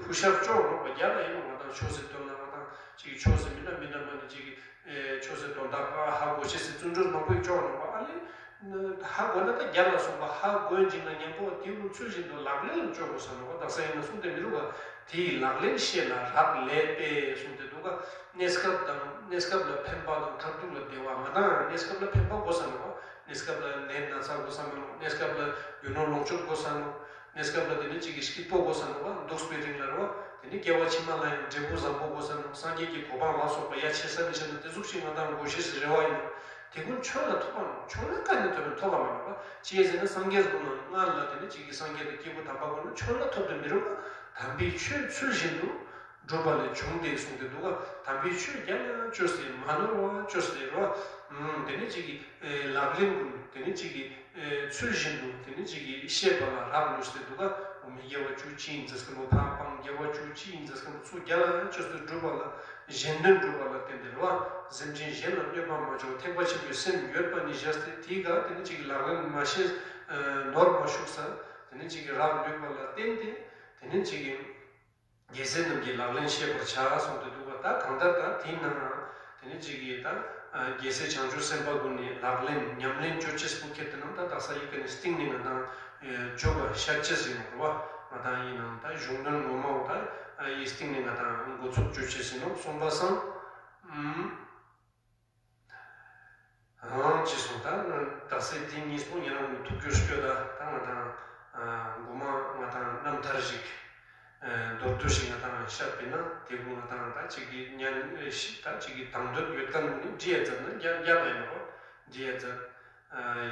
ཧུ་ཤར་ཅོག་ནོ་བ། རྒྱ་ལ་ཡིན་ནོ། ང་དང་ཆོས་ཟེར་དོན་ལ་ང་དང་ཅིག་གིས་ཆོས་ཟེར་མི་འདྲ་མི་འདྲ་མ་ནི་ཅིག་གིས་ཆོས་ཟེར་དོན་དག་ཧ་གོ་ཤེས་ཟེར་བརྩོན་འགྲུས་མང་པོ་ཅོག་ནོ་བ། ཨ་ལེ། ཧ་གོ་ན་ད་རྒྱ་ལ་སོང་བ་ཧ་གོ་ཡིན་ཅིག་ན་མཉམ་པོ་དེ་ཀུན་ཚུལ་བཞིན་དུ་ལག་ལེན་ལ་སྤྱོད་དགོས་ས་ནོ། དག་ས་ཡིན་ན་གསུང་དེ་མི་རུང་བ། དེ་ཡི་ལག་ལེན་ཤེས་ལ་རག་ལས་པས་གསུང་དེ་འདུག་ག་གནས་སྐབས་དང་གནས་སྐབས་ལ་ཕན་པ་དང་མཐར་ཐུག་ལ་བདེ་བ། ང་དང་གནས་སྐབས་ལ་ཕན་པ་དགོས་ས་ནོ། གནས་སྐབས་ལ་ནད་ན་ཚ་དགོས་ས་མ་ནོ། གནས་སྐབས་ལ་རྒྱུ་ནོར་ལོངས་སྤྱོད་དགོས་ས་ནོ། གནས་སྐབས་ལ་དེ་ནི་གཅིག་གིས་སྐྱིད་པོ་དགོས་ས་ནོ་བ། འདུག་པའི་རིང་ལ་རོ། དེ་ནི་སྐྱེ་བ་ཕྱི་མ་ལ་ཡང་འབྲས་བུ་བཟང་པོ་དགོས་ས་ནོ། སངས་རྒྱས་ཀྱི་གོ་འཕང་ལ་སོགས་པ་ཡ་ཆེ་ས་ནི་ཆེ་ན་དེ་ཟུག་ཞིག་ང་དང་དགོས་ཤེས་སི་རེ་བ་ཡིན་ནོ། དེ་ཀུན་ཆོས་ལ་ཐོབ་པ་ནོ། ཆོས་ལ་ག་ནས་ཐོབ་ན་ཐོབ་པ་མ་ནོ་བ། ཅི་ཡིན་ཟེར་ན་སངས་རྒྱས་ཀུན་ལ་སྔར་ལ་དེ་ནི་གཅིག་གིས་སངས་རྒྱས་དང་སྐྱེས་བུ་དམ་པ་ཀུན་ལ་ཆོས་ལ་ཐོབ་ཏུ་མི་རུང་བ། དམ་པའི་ཆོས་ཚུལ་བཞིན་དུ་སྒྲུབ་པ་ལས་བྱུང་སྟེ་གསུངས་ཏེ་འདུག་ག་དམ་པའི་ཆོས་རྒྱ་ལ་བཅོས་ཏེ་མ་ནོར་བ་བཅོས་ཏེ་རོ། དེ་ནི་གཅིག་གིས་ལག་ལེན་ཀུན་དེ་ནི་གཅིག་གིས། ཚུལ་བཞིན་དུ་དེ་ནི་གཅིག་གིས་ཤེས་པ་ལ་རག་ལུས་ཏེ་འདུག་ག་འོ་མི་དགེ་བ་བཅུ་ཅི་ཡིན་ཟེར་མཁན་པོ་ཕ་སྤང་དགེ་བ་བཅུ་ཅི་ཡིན་ཟེར་མཁན་པོ་ཚུར་རྒྱ་ལ་ཡང་བཅོས་ཏེ་སྒྲུབ་པ་ལ་གཞན་དོན་སྒྲུབ་པ་ལ་བརྟེན་ཏེ་རེད་བ། སེམས་ཅན་གཞན་ལ་གནོད་པ་མ་བྱུང་ཐེག་པ་ཆེན་པོའི་སེམས་ཡོད་པ་ནི་བཞག་སྟེ་དེའི་ག་དེ་ནི་གཅིག་གིས་ལག་ལེན་མ་ཤེས་ནོར་མ་ཞུགས་ས་དེ་ནི་གཅིག་གིས་རག་ལུས་པ་ལ་བརྟེན་ཏེ་དེ་ནི་གཅིག་གིས། རྒྱལ་སྲས་རྣམས་ཀྱི་ལག་ལེན་ཤེས་པར་བྱ་གསུངས་ཏེ་འདུག་པ། ད་གང་ལྟར་ད་དེའི་ནང་དེ་ནི་གཅིག་གིས་ད་རྒྱལ་སྲས་བྱང་ཆུབ་སེམས་དཔའ་ཀུན་ནི་ལག་ལེན་ཉམས་ལེན་སྤྱོད་ཅེས་པོ་ཁྱེར་ཏེ་ནང་ད་དག་ས་ཡི་གེ་ནི་སྟེང་ནས་ང་དང་འཇུག་པ་ཤར་ཅེས་ཡིན་ནོ་རེད་བ། ང་དང་ཡིན་ནང་ད་གཞུང་དོན་ངོ་མ་འོ་ད་ཡི་སྟེང་ནས་ང་དང་འགོ་ཚུགས་སྤྱོད་ཅེས་ཡིན་ནོ་གསུངས་པ་སང་། ཨང་ཅི་སོང་ད་དག་ས་དེ་གཉིས་པོ་ཉེ་རང་གི་ཐུགས་རྒྱུད་སྐྱོ་ད་ད་ང་དང་མགོ་མ་ང་དང་རྣམ་ཐར་ཞིག་མདོར་བསྡུས་ཤིག་ང་དང་བཤད་པས་ན་དེ་ཀུན་ང་དང་ད་ཅིག་གི་ཉན་ཞིག་ད་ཅིག་གི་དང་འདོད་ཡོད་མཁན་ནི་འདྲི་ཡ་མཛད་ན་རྒྱ་རྒྱ་ལ་ཡིན་ནོ་འདྲི་ཡ་མཛད།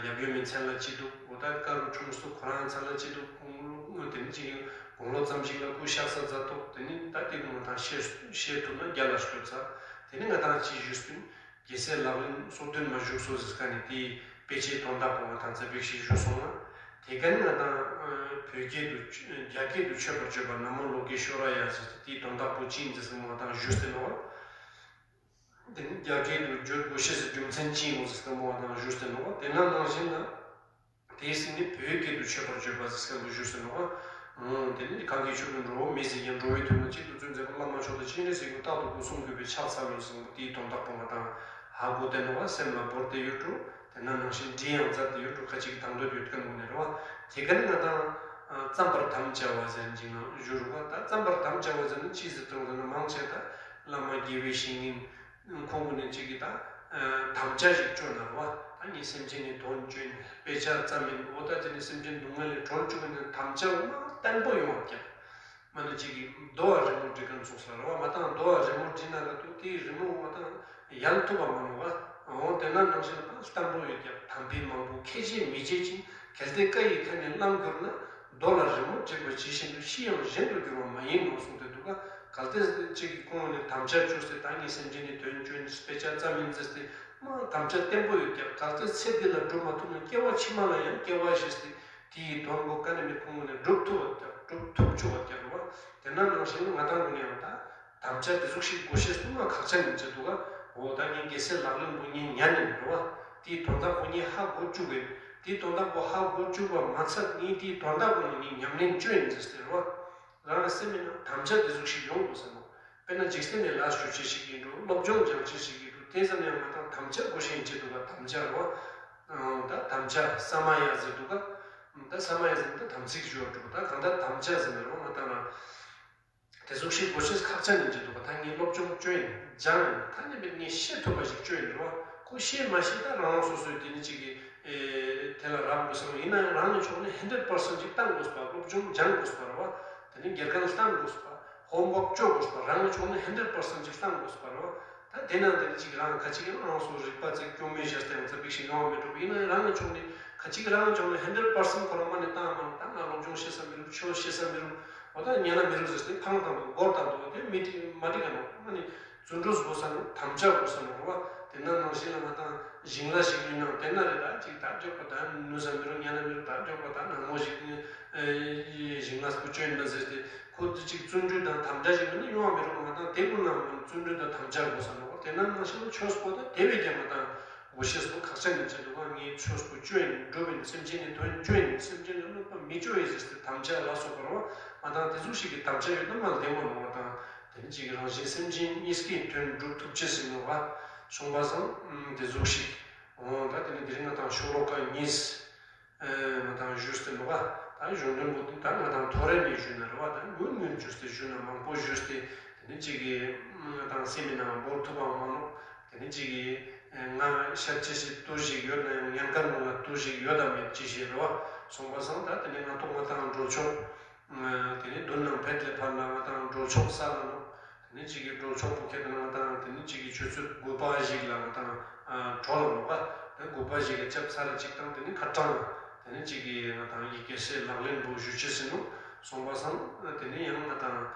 ཡབ་ཡུམ་མི་མཚན་ལ་ཅི་འདུག་འོ་ད་ཀ་རུ་ཁྲུམས་སུ་ཁོ་རང་མཚན་ལ་ཅི་འདུག་དེ་ནི་ཅིག་གི་དགུང་ལོ་ཙམ་ཞིག་ལ་སྐུ་གཤེགས་ས་མཛད་ཐོག་དེ་ནི་ད་དེ་ཀུན་ང་དང་ཤེས་ཤེས་ཐུབ་ན་རྒྱ་ལ་སྐྱོད་ཚ། དེ་ནི་ང་དང་ཅི་ཞུས་ཟིན། རྒྱལ་སྲས་ལག་ལེན་སོ་བདུན་མ་བཞུགས་སོ་ཟེར་ཁ་ནས་དེའི་དཔེ་ཆའི་དོན་དག་པོ་ང་དང་ཙ་པིག་ཞིག་ཞུས་སོང་ན། དེ་ག་ནི་ང་དང་བོད་སྐད་དུ་རྒྱ་སྐད་དུ་མཆོད་པར་བརྗོད་པ་ན་མོ་ལོ་ཀེ་ཤྭ་ར་ཡ་ཟེར་ཏེ་དེའི་དོན་དག་པོ་ཅི་ཡིན་ཟེར་སོང་ང་དང་ཞུས་ཟིན་ནོ། དེ་ནི་རྒྱ་སྐད་དུ་བརྗོད་དགོས་ཤེས་སུ་རྒྱུ་མཚན་ཅི་ཡིན་ཟེར་སོང་ང་དང་ཞུས་ཟིན་ནོ། དེ་ན་ནང་བཞིན་ལ། དེའི་སྲིད་ནི་བོད་སྐད་དུ་མཆོད་པར་བརྗོད་པ་ཟེར་སྐད་དུ་ཞུ་ཟེར་ནོ། འོ་དེ་ནི་གང་གིས་མཆོད་པའི་འགྲོ་བ་མི་ཟེར་ཡང་འགྲོ་བའི་དོན་ལ་གཅིག་ཏུ་བརྩོན་མཛད་པ་བླ་མ་མཆོག་དང་སྤྱན་རས་གཟིགས་ཀྱི་རྟག་ཏུ་སྒོ་གསུམ་གུས་པས་ཕྱག་འཚལ་ལོ་ཟེར་ནོ། དེའི་དོན་དག་པོ་ང་དང་ཧ་གོ་བསྡད་ནོ་བ། སེམས་ལ་བོར་བསྡད་ཡོད་འགྲོ། དེ་ན་ནང་བཞིན་འདྲི་ཡང་མཛད་བསྡད་ཡོད་འགྲོ། ཁ་ཅིག་དང་འདོད་ཡོད་མཁན་ངོ་ནས་རེད་བ། དེ་ག་ནི་ང་དང་བརྩམ་པར་དམ་བཅའ་བ་ཟེར་གྱི་ན་ཞུ་རུ་བ། ད་བརྩམ་པར་དམ་བཅའ་བ་ཟེར་ན་ཅི་ཟེར་དང་ཟེར་ན་མང་ཆེ་ད་བླ་མ་དགེ་བའི་བཤེས་གཉེན། ཁོང་ཀུན་ནས་གཅིག་གིས་ད་དམ་བཅའ་ཞིག་བཅོས་ན་རེད་བ། ད་ངས་སེམས་ཅན་ནི་དོན་བཅོས་ནས་དཔེ་ཆ་ཙམ་མིན་འོ་ད་དེ་ནི་སེམས་ཅན་སྡུག་བསྔལ་ལས་གྲོལ་བཅུག་ནས་དམ་བཅའ་འོ་མ་བརྟན་པོ་ཡོང་བ་རྒྱབ། མ་ནི་གཅིག་གིས་རྡོ་བ་རི་མོ་འབྲི་མཁན་ཚོགས་ལ་རེད་བ། མ་དང་རྡོ་བ་རི་མོ་འབྲི་ན་ག་དུ་དེའི་རི་མོ་འོ་ད་ཡལ་ཐུབ་པ་མ་ནོ་བ། འོ་དེ་ན་ནང་བཞིན་ད་བརྟན་པོ་ཡོད་རྒྱབ། དམ་པའི་མང་པོ་ཁས་བྱས་མི་བྱེད་ཅིང་གལ་ཏེ་བཀའ་ཡི་ཁ་ནས་བླངས་གྱུར་ན། རྡོ་ལ་རི་མོ་བྲིས་པ་ཇི་བཞིན་དུ་ཤི་ཡང་གཞན་དུ་འགྱུར་བ་མ་ཡིན་ནོ་གསུངས་ཏེ་འདུག་ག་གལ་ཏེ་གཅིག་གིས་ཁོང་ནས་དམ་བཅའ་བཅོས་ཏེ་ད་ངས་སེམས་ཅན་ནི་དོན་བཅོས་ནས་དཔེ་ཆ་རྩ་མིན་མཛད་དེ་མ་དམ་བཅའ་བརྟན་པོ་ཡོད་ཀྱང་གལ་ཏེ་ཚེ་འདི་ལ་སྒྲུབ་མ་ཐུབ་ན་སྐྱེ་བ་ཕྱི་མ་ལ་ཡང་སྐྱེ་བ་བཞེས་ཏེ་དེ་ཡི་དོན་པོ་ག་ནས་མི་ཁོང་ནས་སྒྲུབ་ཐུབ་པ་ཀྱང་སྒྲུབ་ཐུབ་ཆོག་པ་ཀྱང་རེད་བ། དེ་ན་ནང་བཞིན་ང་དང་གུན་ཡང་ད་དམ་བཅའ་དེ་ཟུག་ཞིག་དགོས་ཤེས་སུ་མ་ཁག་ཆེ་མིན་ཆེ་འདུག་ག་འོ་ད་ངས་རྒྱལ་སྲས་ལག་ལེན་པོ་ངས་ཉན་ནས་འགྲོ་བ། དེའི་དོན་དག་པོ་ངས་ཧ་གོ་བཅུག་པས། དེའི་དོན་དག་པོ་ཧ་གོ་བཅུག་པ་མ་ཚད་ངས་དེའི་དོན་དག་པོ་ནི་ངས་ཉམས་ལེན་བཅོས་ཡིན་ཟེར་ཟེར་བ། རང་ལ་སེམས་མེད་ན་དམ་བཅའ་དེ་ཟུག་ཞིག་ཡོང་དགོས་ཟེར་མོ། དཔེར་ན་འཇིག་རྟེན་ནས་ལས་ཞུ་ཆེ་ཞིག་ཡིན་འགྲོ། སློབ་སྦྱོང་སྦྱང་ཆེ་ཞིག་ཡིན་འགྲོ། དེ་ཙམ་ཡང་མ་དང་དམ་བཅའ་དགོས་ཤེས་ཡིན་ཅེས་འདུག་ག་དམ་བཅའ་རེད་བ། ད་དམ་བཅའ་ས་མ་ཡ་ཟེར་འདུག་ག་ད་ས་མ་ཡ་ཟེར་ན་ད་དམ་ཚིག་ཞུ་བ་འདུག་ད་གང་ལྟར་དམ་བཅའ་ཟེར་ན་རོ་མ་དང་ལ། དེ་ཟུག་ཤེས་དགོས་ཤེས་ཁག་ཅན་ཡིན་གྱི་འདུག་པ། ད་ངས་སློབ་སྦྱོང་བཅོས་ཡིན་སྦྱང་ཡིན་ད་ནི་མེད་ངས་ཤེས་ཐུབ་པ་ཞིག་བཅོས་ཡིན་རེད་བ། ཁོ་ཤེས་མ་ཤེས་ད་རང་རང་སོ་སོའི་དེ་ནི་གཅིག་གི་དེ་ལ་རག་དགོས་བསམ་ཡིན་ན་ཡང་རང་གི་ཕྱོགས་ནས་ཧན་ཌེཌ་པར་སེན་ཊི་ཅིག་བཏང་དགོས་པ། སློབ་སྦྱོང་སྦྱང་དགོས་པ་རེད་བ། དེ་ནི་དགེ་རྒན་བསྟེན་དགོས་པ། ཧོམ་ཝོག་བཅོ་དགོས་པ། རང་གི་ཕྱོགས་ནས་ཧན་ཌེཌ་པར་སེན་ཊི་ཅིག་བཏང་དགོས་པ་རེད་བ། ད་དེ་ན་དེ་ནི་གཅིག་རང་ཁ་ཅིག་ཡང་རང་སོ་རིག་པ་ཚིག་སྐྱོན་མེད་བཞག་སྟེ་ཡང་ཚ་པིག་ཞིག་ཡོང་བ་མི་འགྲོ་བ་ཡིན་ན་ཡང་རང་གི་ཕྱོགས་ནས་ཁ་ཅིག་རང་གི་ཕྱོགས་ནས་ཧན་ཌེཌ་པར་སེན་ཊི་ཁོ་རང་མ་ནས་བཏང་མ་ནས་ད་ང་སློབ་སྦྱོང་ཤེས་ས་མི་རུང་ཆོས་ཤེས་ས་མི་རུང་། འོ་ད་ཉན་ན་མི་རུང་ཟེར་ཏེ་ཕང་བཏང་འདུག་སྒོར་བཏང་འདུག་དེ་མི་དེ་མ་འགྲིག་ག་ནོ་མ་ནི་བརྩོན་འགྲུས་དགོས་ས་ནོ་དམ་བཅའ་དགོས་ས་ནོ་རེད་བ། དེ་ན་ནང་བཞིན་ལ་ང་དང་ཞིང་ལ་ཞིག་ཡིན་ནའང་དེ་ན་རེད་ད་ཅིག་ད་འཇོག་པ་ད་ནུས་ས་མི་རུང་ཉན་ན་མི་རུང་ད་འཇོག་པ་ད་ནང་མོ་ཞིག་ཞིང་ལ་སྐུ་བཅོལ་ཡིན་ན་ཟེར་ཏེ་ཁོ་དེ་ཅིག་བརྩོན་འགྲུས་དང་དམ་བཅའ་ཞིག་མིན་ན་ཡོང་བ་མི་རུང་ང་དང་དེ་ཀུན་ལ་བརྩོན་འགྲུས་དང་དམ་བཅའ་དགོས་ས་ནོ་དེ་ན་ནང་བཞིན་ལ་ཆོས་སྐོར་ད་དེ་བས་ཀྱང་ང་དང་། དགོས་ཤེས་སུ་ཁག་ཆེ་ནི་ཆེད་དུ་ང་ངའི་ཆོས་སུ་སྤྱོད་ཡིན་འགྲོ་བའི་སེམས་ཅན་ནི་དོན་སྤྱོད་ཡིན་སེམས་ཅན་ནི་གནོད་པ་མི་སྤྱོད་ཡིན་ཟེར་ཏེ་དམ་བཅའ་ལ་སོགས་པ་རོ། ང་དང་དེ་ཟུག་ཞིག་གི་དམ་བཅའ་ཡོད་ན་མ་བདེན་པ་ནོ་ང་དང་དེ་ནི་གཅིག་རང་བཞིན་སེམས་ཅན་གཉིས་ཀའི་དོན་སྒྲུབ་ཐུབ་ཅེས་ཟིན་ནོ་བ། གསུངས་པ་སང་དེ་ཟུག་ཞིག་འོ་ད་དེ་ནི་དེ་རིང་ང་དང་ཤོ་ལོ་ཀ་གཉིས། ང་དང་ཞུས་ཏེ་འདུག་ག་ད་གཞུང་དོན་པོ་འདི་ད་ང་དང་ཐོ་རེ་ནས་ཞུས་ན་རེ་བ་ད་ཉུང་ཉུང་ཞུས་ཏེ་ཞུས་ན་མང་པོ་ཞུས་ཏེ་དེ་ནི་གཅིག་གི་ང་དང་སེམས་ནང་འབོར་ཐུབ་པའང་མ་ནོ། དེ་ནི་གཅིག་གི་ང་ཤར་ཅི་ཞིག་ཏུ་ཞིག་ཡོད་ན་ཡང་ཉན་ཁར་མོ་ལ་ཏུ་ཞིག་ཡོད་དམ་མེད་ཅི་ཞིག་རེ་བ་སོང་པ་སང་ད་དེ་ནི་ང་ཐོག་ང་དང་འགྲོ་ཆོག་དེ་ནི་མདུན་ནང་ཕེད་ལས་ཕར་ལ་ང་དང་འགྲོ་ཆོག་ས་ལ་ནོ། དེ་ནི་གཅིག་གི་འགྲོ་ཆོག་པོ་ཁྱེད་དང་ང་དང་དེ་ནི་གཅིག་གི་ཆུ་ཚོད་དགུ་པ་ཞིག་ལ་ང་དང་གྲོ་ལ་ལོག་པ་དེ་དགུ་པ་ཞིག་གི་ཆབ་ས་ར་གཅིག་དང་དེ་ནི་ཁ་གྲངས་དེ་ནི་གཅིག་གི་ང་དང་ཡི་གེ་སེ་ལག་ལེན་པོ་ཞུ་ཆེ་སི་ནུ་སོང་པ་སང་དེ་ནི་ཡང་ང་དང་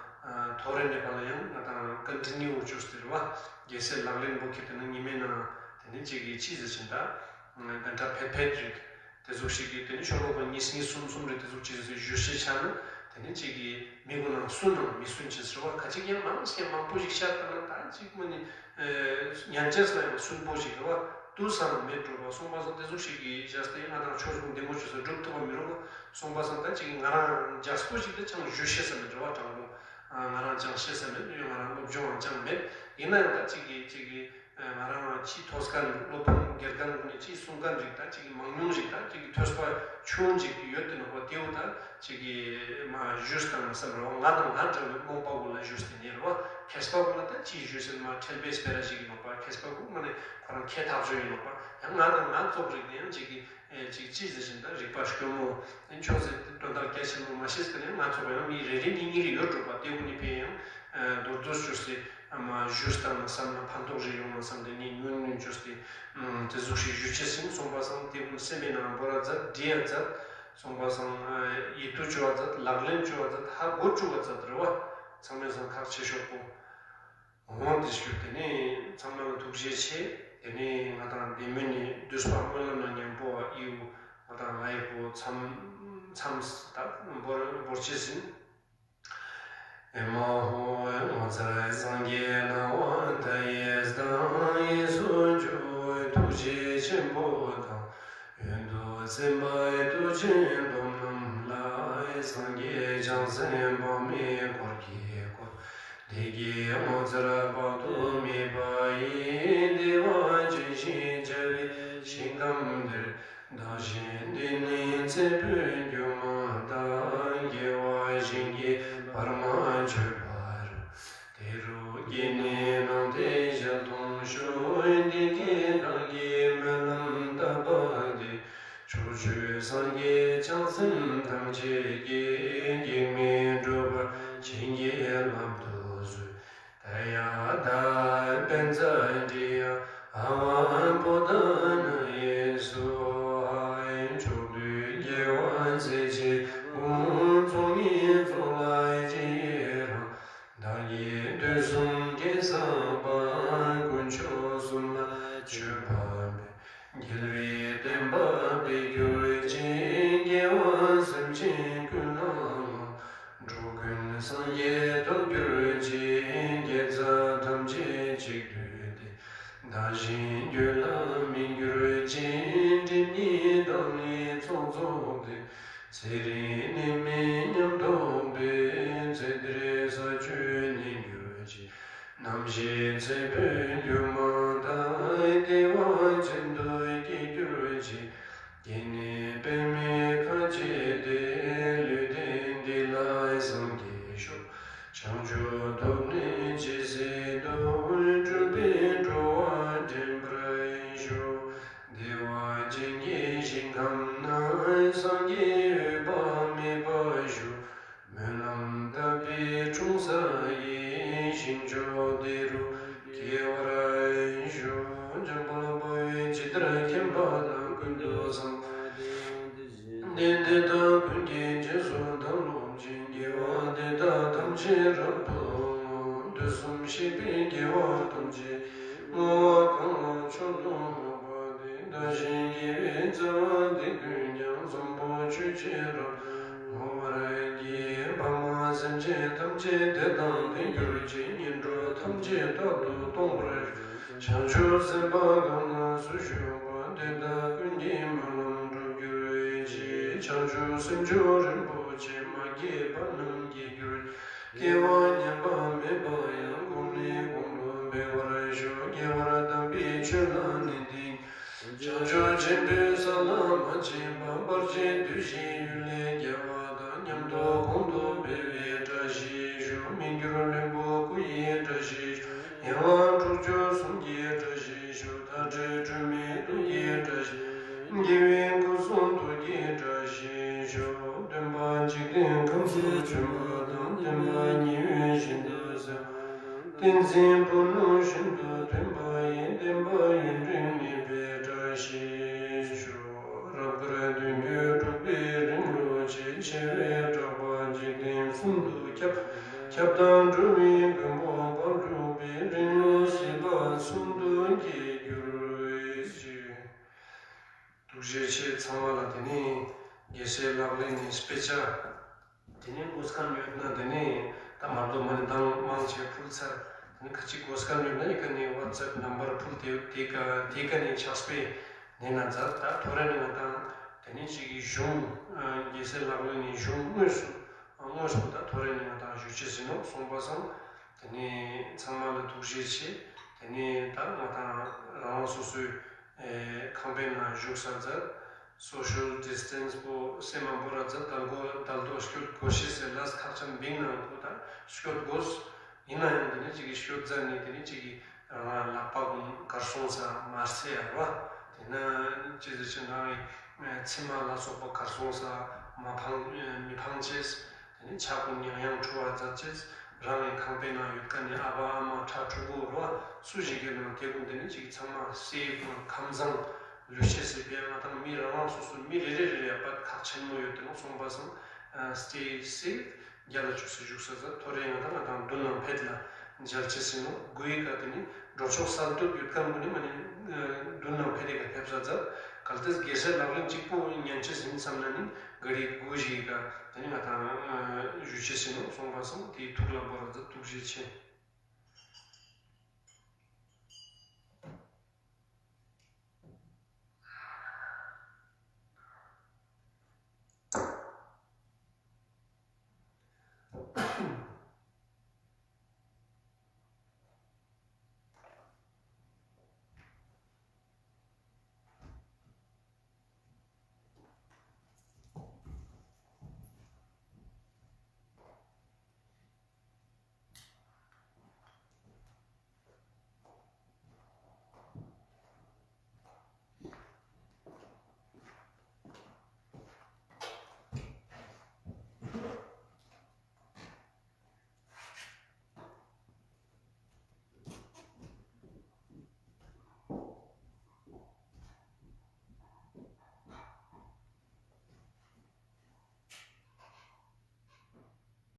ཐོ་རེ་ནེ་པ་ལ་ཡང་ང་དང་ཀན་ཊི་ནིའུ་བཅོས་ཏེ་རེ་བ་རྒྱལ་སྲས་ལག་ལེན་པོ་ཁྱེད་དེ་ནི་ཉི་མའི་ནང་དེ་ནི་གཅིག་གི་ཅི་ཟེར་ཆེན་ད་ག་འདྲ་ཕེད་ཕེད་རིག་དེ་ཟུག་ཞིག་གིས་དེ་ནི་ཤོ་ལོ་ཀ་གཉིས་གཉིས་གསུམ་གསུམ་རེ་དེ་ཟུག་ཅིག་ཟེར་ཞུ་ཤེས་ཆ་ན་དེ་ནི་གཅིག་གིས་མི་གུན་ནང་སུན་ནང་མི་སུན་ཅེས་ཟེར་བ་ཁ་ཅིག་ཡང་མང་ཆེ་མང་པོ་ཞིག་ཤར་ལྟ་ན་ད་གཅིག་མ་ནི་ཉན་ཅེས་ལ་ཡང་སུན་པོ་ཞིག་རེ་བ་དུ་སང་མེད་འགྲོ་བ་སོང་པ་སང་དེ་ཟུག་ཞིག་གིས་བཞག་སྟེ་ང་དང་ཆོས་ཟུང་འདི་མོ་ཅོས་ཟེར་སྒྲུབ་ཐུབ་པ་མི་རུང་བ་སོང་པ་སང་ད་གཅིག་གིས་ང་རང་རྒྱ་སྤོ་ཞིག་ད་ཅང་ཞུ་ཤེས་ས་མེད་རེ་བ་དྲང་པོ་ང་རང་ཅང་ཤེས་ས་མེད་ང་རང་སློབ་སྦྱོང་ཅང་མེད་ཡིན་ན་ཡང་ད་གཅིག་གིས་གཅིག་གིས། ང་རང་ཅིག་ཐོས་མཁན་སློབ་དཔོན་དགེ་རྒན་ཀུན་ནས་ཅིག་གསུང་མཁན་རིགས་དང་ཅིག་མང་ཉུང་རིགས་དང་ཅིག་ཐོས་པ་ཆུང་ཅིག་ཡོད་དེ་ནོ་པ་དེའུ་དང་ཅིག་མ་ཞུས་དང་བསམ་རོགས་ང་དང་ང་འདྲ་བའི་རྨོངས་པ་ཀུན་ལ་ཞུས་ཏེ་ཉེ་རོ་མཁས་པ་ཀུན་ལ་ད་ཅིག་ཞུས་ཟེར་མ་ཁྲེལ་པའི་སྤེ་ར་ཞིག་ཡིན་ནོ་པ་མཁས་པ་ཀུན་ང་ནས་ཁོ་རང་ཁས་ཐག་ཆོད་ཡིན་ནོ་པ་ཡང་ང་དང་ང་ཙོག་རིགས་དེ་ཡང་ཅིག་གི་ཅིག་ཅིག་ཟེར་བཞིན་དང་རིག་པ་སྐྱོ་མོ། ཆོས་ཟེར་དོན་དག་རྒྱ་ཆེན་པོ་མ་ཤེས་ཟེར་ནས་ང་ཚོ་ཡང་མི་རེ་རེ་གཉིས་གཉིས་རེ་ཡོད་འགྲོ་པ་དེ་ཀུན་ནི་ཕན་ཡང་མདོར་བསྡུས་ཞུས་སེ་མ་ཞུས་བཏང་ན་བསམ་ན་ཕན་ཐོགས་རེ་ཡོང་ན་བསམ་དེ་ནི་ཉུང་ཉུང་ཞུས་ཏེ་དེ་ཟུག་ཞིག་ཞུ་ཆེ་ཟིན་སོང་པ་སང་དེ་ཀུན་སེམས་པའི་ནང་འབོར་བ་མཛད་འདྲི་ཡ་མཛད་སོང་པ་སང་ཡིད་དུ་ཆུ་བ་མཛད་ལག་ལེན་ཆུ་བ་མཛད་ཧ་གོ་ཆུ་བ་མཛད་རེ་བ་ཚང་མས་སང་ཁག་ཆེ་ཤོས་པོ། འོང་དེ་ཞུ་དེ་ནས་ཚང་མ་ལ་ཐུགས་རྗེ་ཆེ། དེ་ནས་ང་དང་བདེ་མོ་ནས་བསྡུས་པ་སྨོན་ལམ་ལ་མཉམ་པོ་ཨིའུ་ང་དང་ང་ཡི་པོ་མཚམས་མཚམས་ད་འབོར་འབོར་ཆེ་ཟིན། ཨེ་མ་ཧོ་ངོ་མཚར་སངས་རྒྱས་སྣང་བ་མཐའ་ཡས་དང་ཡེ་སུ་འཇུག་ཐུགས་རྗེ་ཆེན་པོ་དང་། ཡོན་དུ་སེམས་དཔའི་ཐུགས་རྗེ་སྡོམ་རྣམས་ལ། སངས་རྒྱས་བྱང་སེམས་དཔག་མེད་འཁོར་གྱིས་བསྐོར། བདེ་དགེ་ངོ་མཚར་དཔག་ཏུ་མེད་པ་ཡི། བདེ་བ་ཅན་ཞེས་བྱ་བའི་ཞིང་ཁམས་འདིར། བདག་གཞན་འདི་ནི་ཚེ་འཕོས་འགྱུར་མ་ཐག་དགེ་བ་གཞན་གྱིས་བར་མ་ཆོད་པ་རུ། དེ་རུ་སྐྱེས་ནས་སྣང་མཐའི་ཞལ་མཐོང་ཤོག་བདེ་དགེ་བདག་གིས་སྨོན་ལམ་བཏབ་པ་འདི། ཕྱོགས་བཅུའི་སངས་རྒྱས་བྱང་སེམས་ཐམས་ཅད་ཀྱིས། གེགས་མེད་འགྲུབ་པར་བྱིན་གྱིས་བརླབ་ཏུ་གསོལ། ཏདྱ་ཐཱ། པཉྩ་དྲི་ཡ་ཨ་ཝ་བོ་དྷ་ན་ཡེ་སྭཱ་ཧཱ། ཕྱོགས་དུས་རྒྱལ་བ་སྲས་བཅས་དགུང་ཚོགས་གཉིས་ཚོགས་ལ་སྤྱན་རས་གཟིགས། བདག་གིས་དུས་གསུམ་དགེ་བསགས་པ། དཀོན་མཆོག་གསུམ་ལ་མཆོད་པ་འབུལ། རྒྱལ་བའི་བསྟན་པ་སྤེལ་གྱུར་ཅིག་དགེ་བ་སེམས་ཅན་ཀུན་ལ་བསྔོ། འགྲོ་ཀུན་སངས་རྒྱས་ཐོབ་གྱུར་ཅིག་དགེ་རྩ་ཐམས་ཅད་གཅིག་བསྡུས་ཏེ། བདག་གཞན་རྒྱུད་ལ་སྨིན་གྱུར་ཅིག་སྒྲིབ་གཉིས་དག་ལས་ཚོགས་རྫོགས་ཏེ། ཚེ་རིང་ནད་མེད་ཉམས་རྟོགས་པའི། ཚེ་འདིར་ས་བཅུའི་གནས་གྱུར་ཅིག་རྣམ་ཤེས་ཚེ་འཕོས་འགྱུར་མ་ཐག་ཤིན་ཏུ་སྐྱེ་གྱུར་ཅིག་སྐྱེས་ནས་པདྨའི་ཁ་བྱེ་སྟེ། ལུས་རྟེན་འདི་ལ་སངས་རྒྱས་ཤོག་བྱང་ཆུབ་ཐོབ་ནས་ཇི་སྲིད་དུ། སྤྲུལ་པས་འགྲོ་བ་འདྲེན་པར་ཤོག་བདེ་བ་ཅན་གྱི་ཞིང་ཁམས་ན། སངས་རྒྱས་འོད་དཔག་མེད་པ་ཤོག་སྨོན་ལམ་བཏབ་པའི་འཁྲུངས་ས་ཡི། ཞིང་མཆོག་དེ་རུ་སྐྱེ་བར་ཤོག་འཇམ་དཔལ་དཔའ་བོས་ཇི་ལྟར་མཁྱེན་པ་དང་། ཀུན་ཏུ་བཟང་པོ་དེ་ཡང་དེ་བཞིན་ཏེ། དེ་དག་ཀུན་གྱི་རྗེས་སུ་བདག་སློབ་ཅིང་། དགེ་བ་འདི་དག་ཐམས་ཅད་རབ་ཏུ་བསྔོ། དུས་གསུམ་གཤེགས་པའི་རྒྱལ་བ་ཐམས་ཅད་བསྔོ་བ་གང་ལ་མཆོག་ཏུ་བསྔགས་པ་དེས། བདག་གཞན་དགེ་བའི་རྩ་བ་འདི་ཀུན་ཀྱང་། བཟང་པོ་ཆོས་ཀྱི་རབ་ཏུ་བསྔོ་བར་བགྱི། ཕ་མ་སེམས་ཅན་ཐམས་ཅད་དེ་དང་ལྡན་གྱུར་ཅིག་ངན་འགྲོ་ཐམས་ཅད་རྟག་ཏུ་སྟོངས་པར་ཤོག་བྱང་ཆུབ་སེམས་དཔའ་གང་ལ་སུ་ཞུགས་པ། དེ་དག་ཀུན་གྱི་སྨོན་ལམ་འགྲུབ་གྱུར་ཅིག་བྱང་ཆུབ་སེམས་མཆོག་རིན་པོ་ཆེ། མ་སྐྱེས་པ་རྣམས་སྐྱེ་གྱུར་ཅིག་སྐྱེ་བ་ཉམས་པ་མེད་པ་ཡང་། གོང་ནས་གོང་དུ་འཕེལ་བར་ཤོག་རྒྱལ་བ་དམ་པའི་ཆོས་ལ་ནན་ཏན། བྱང་ཆུབ་ཆེན་པོའི་ས་ལ་མ་ཆགས་པ། བར་ཆད་སྡུག་བཞིའི་ཡུལ་ལས་རྒྱལ་བ་དང་མཉམ་དུ་གོང་དུ་འཕེལ་བའི་བཀྲ་ཤིས་ཤོག་མི་འགྱུར་བློན་པོ་སྐུ་ཡི་བཀྲ་ཤིས་ཤོག་ཡན་ལག་དྲུག་ཅུ་གསུམ་གྱི་བཀྲ་ཤིས་ཤོག་མཐའ་བྲལ་སྒྲོན་མེ་ཐུགས་ཀྱི་བཀྲ་ཤིས། རྒྱལ་བའི་སྐུ་གསུང་ཐུགས་ཀྱི་བཀྲ་ཤིས་ཤོག་སྟོན་པ་འཇིག་རྟེན་ཁམས་སུ་བྱོན་པ་དང་། བསྟན་པ་ཉི་འོད་བཞིན་དུ་གསལ་བ་དང་། བསྟན་འཛིན་ཕུ་ནུ་བཞིན་དུ་ཐོན་པ་ཡི། བསྟན་པ་ཡུན་རིང་གནས་པའི་བཀྲ་ཤིས་ཤོག་རབ་དཀར་བདུན་བརྒྱུད་དྲུག་པའི་རིང་ལུགས་ཆེ། ཆེ་བའི་གྲགས་པ་འཇིག་རྟེན་གསུམ་དུ་ཁྱབ། ཁྱབ་བདག་འགྲོ་བའི་མགོན་པོ་དཔལ་འབྲུག་པའི། རིང་ལུགས་སྲིད་པ་གསུམ་དུ་སྐྱེ་གྱུར་ཅིག་ཐུགས་རྗེ་ཆེ། ཚང་མ་ལ་དེ་ནས་རྒྱལ་སྲས་ལག་ལེན་ནས་དཔེ་ཆ། དེ་ནས་དགོས་མཁན་ཡོད་ན་དེ་ནས་ད་མ་གཏོགས་མ་ནི་དང་མང་ཆེ་ཕུལ་ཚར། དེ་ནས་ཁ་ཅིག་དགོས་མཁན་ཡོད་ན་ཡི་ག་ནས་ཝ་ཊི་སེབ་ནམ་བར་ཕུལ་ཏེ་ཡོད། དེ་ག་དེ་ག་ནས་ཕྱག་དཔེ་ནས་ན་ཛར། ད་ཐོ་རེ་ནས་ང་དང་དེ་ནས་ཅིག་གི་གཞུང་རྒྱལ་སྲས་ལག་ལེན་ནས་གཞུང་དངོས་སུ་དངོས་སུ་ད་ཐོ་རེ་ནས་ང་དང་ཞུ་ཆེད་ཟིན་ནོ་གསུངས་པ་སང་། དེ་ནས་ཚང་མ་ལ་ཐུགས་རྗེ་ཆེ། དེ་ནས་ད་ང་དང་རང་རང་སོ་སོའི་ཨེ་ཁང་པའི་ནང་བཞུགས་ས་ཛར། སོ་ཤལ་ཌི་སི་ཊེན་སི་པོ་སེ་མ་པོ་ར་ཛར། དལ་གོ་དལ་དོ་སྐྱོད་དགོས་ཤེས་སེ་ལས་ཁག་ཅན་བིང་ནང་ཁོ་ད་སྐྱོད་དགོས། ཡིན་ན་ཡང་དེ་ནས་ཅིག་གི་སྐྱོད་ཛར་ནས་དེ་ནས་ཅིག་གི་རང་ལག་པ་གུན་གར་སོང་ས་མ་སེ་ཡ་ར་བ། དེ་ན་ཅི་ཟེར་ཅི་ན་ཨེ་མཚན་མ་ལ་སོགས་པ་གར་སོང་ས་མ་ཕང་མི་ཕང་ཅེས། དེ་ནས་ཕྱག་གུན་ཡང་ཡང་འཁྲུ་བ་ཛར་ཅེས། རང་གི་ཁང་པའི་ནང་ཡོད་མཁན་ནི་ཨ་ཕ་ཨ་མ་ཕྲུ་གུ་ར་བ་སུ་ཞིག་གི་ནང་དེ་གུན་དེ་ནས་ཅིག་ཚང་མ་སེབ་དང་ཁམས་བཟང་ལུས་ཤེས་སེ་བས་ང་དང་མི་རང་རང་སོ་སོ་མི་རེ་རེ་རེ་རེ་ཡ་པད་ཁག་ཆེན་མོ་ཡོད་དེ་ནོ་གསུངས་པ་སང་stay safe རྒྱ་ལ་ཅུག་སེ་བཞུགས་ས་ཛར། ཐོ་རེ་ང་དང་ང་དང་མདུན་ནང་ཕེད་ལ་མཇལ་ཅེས་ཟིན་ནོ། དགུ་ཡི་ཀ་དེ་ནི་འགྲོ་ཕྱོགས་གསར་གཏོད་ཡོད་མཁན་གུན་ནི་མ་ནི་མདུན་ནང་ཕེད་དེ་ཀ་ཕེབས་ས་ཛར། གལ་ཏེ་རྒྱལ་སྲས་ལག་ལེན་གཅིག་པོ་ཉན་ཅེས་ཟིན་བསམ་ན་ནི་ག་རི་དགུ་ཞིག་ག་དེ་ནི་ང་དང་ཞུ་ཅེས་ཟིན་ནོ་གསུངས་པ་སང་དེའི་ཐུགས་ལ་བོར་ཛར། ཐུགས་རྗེ་ཆེ།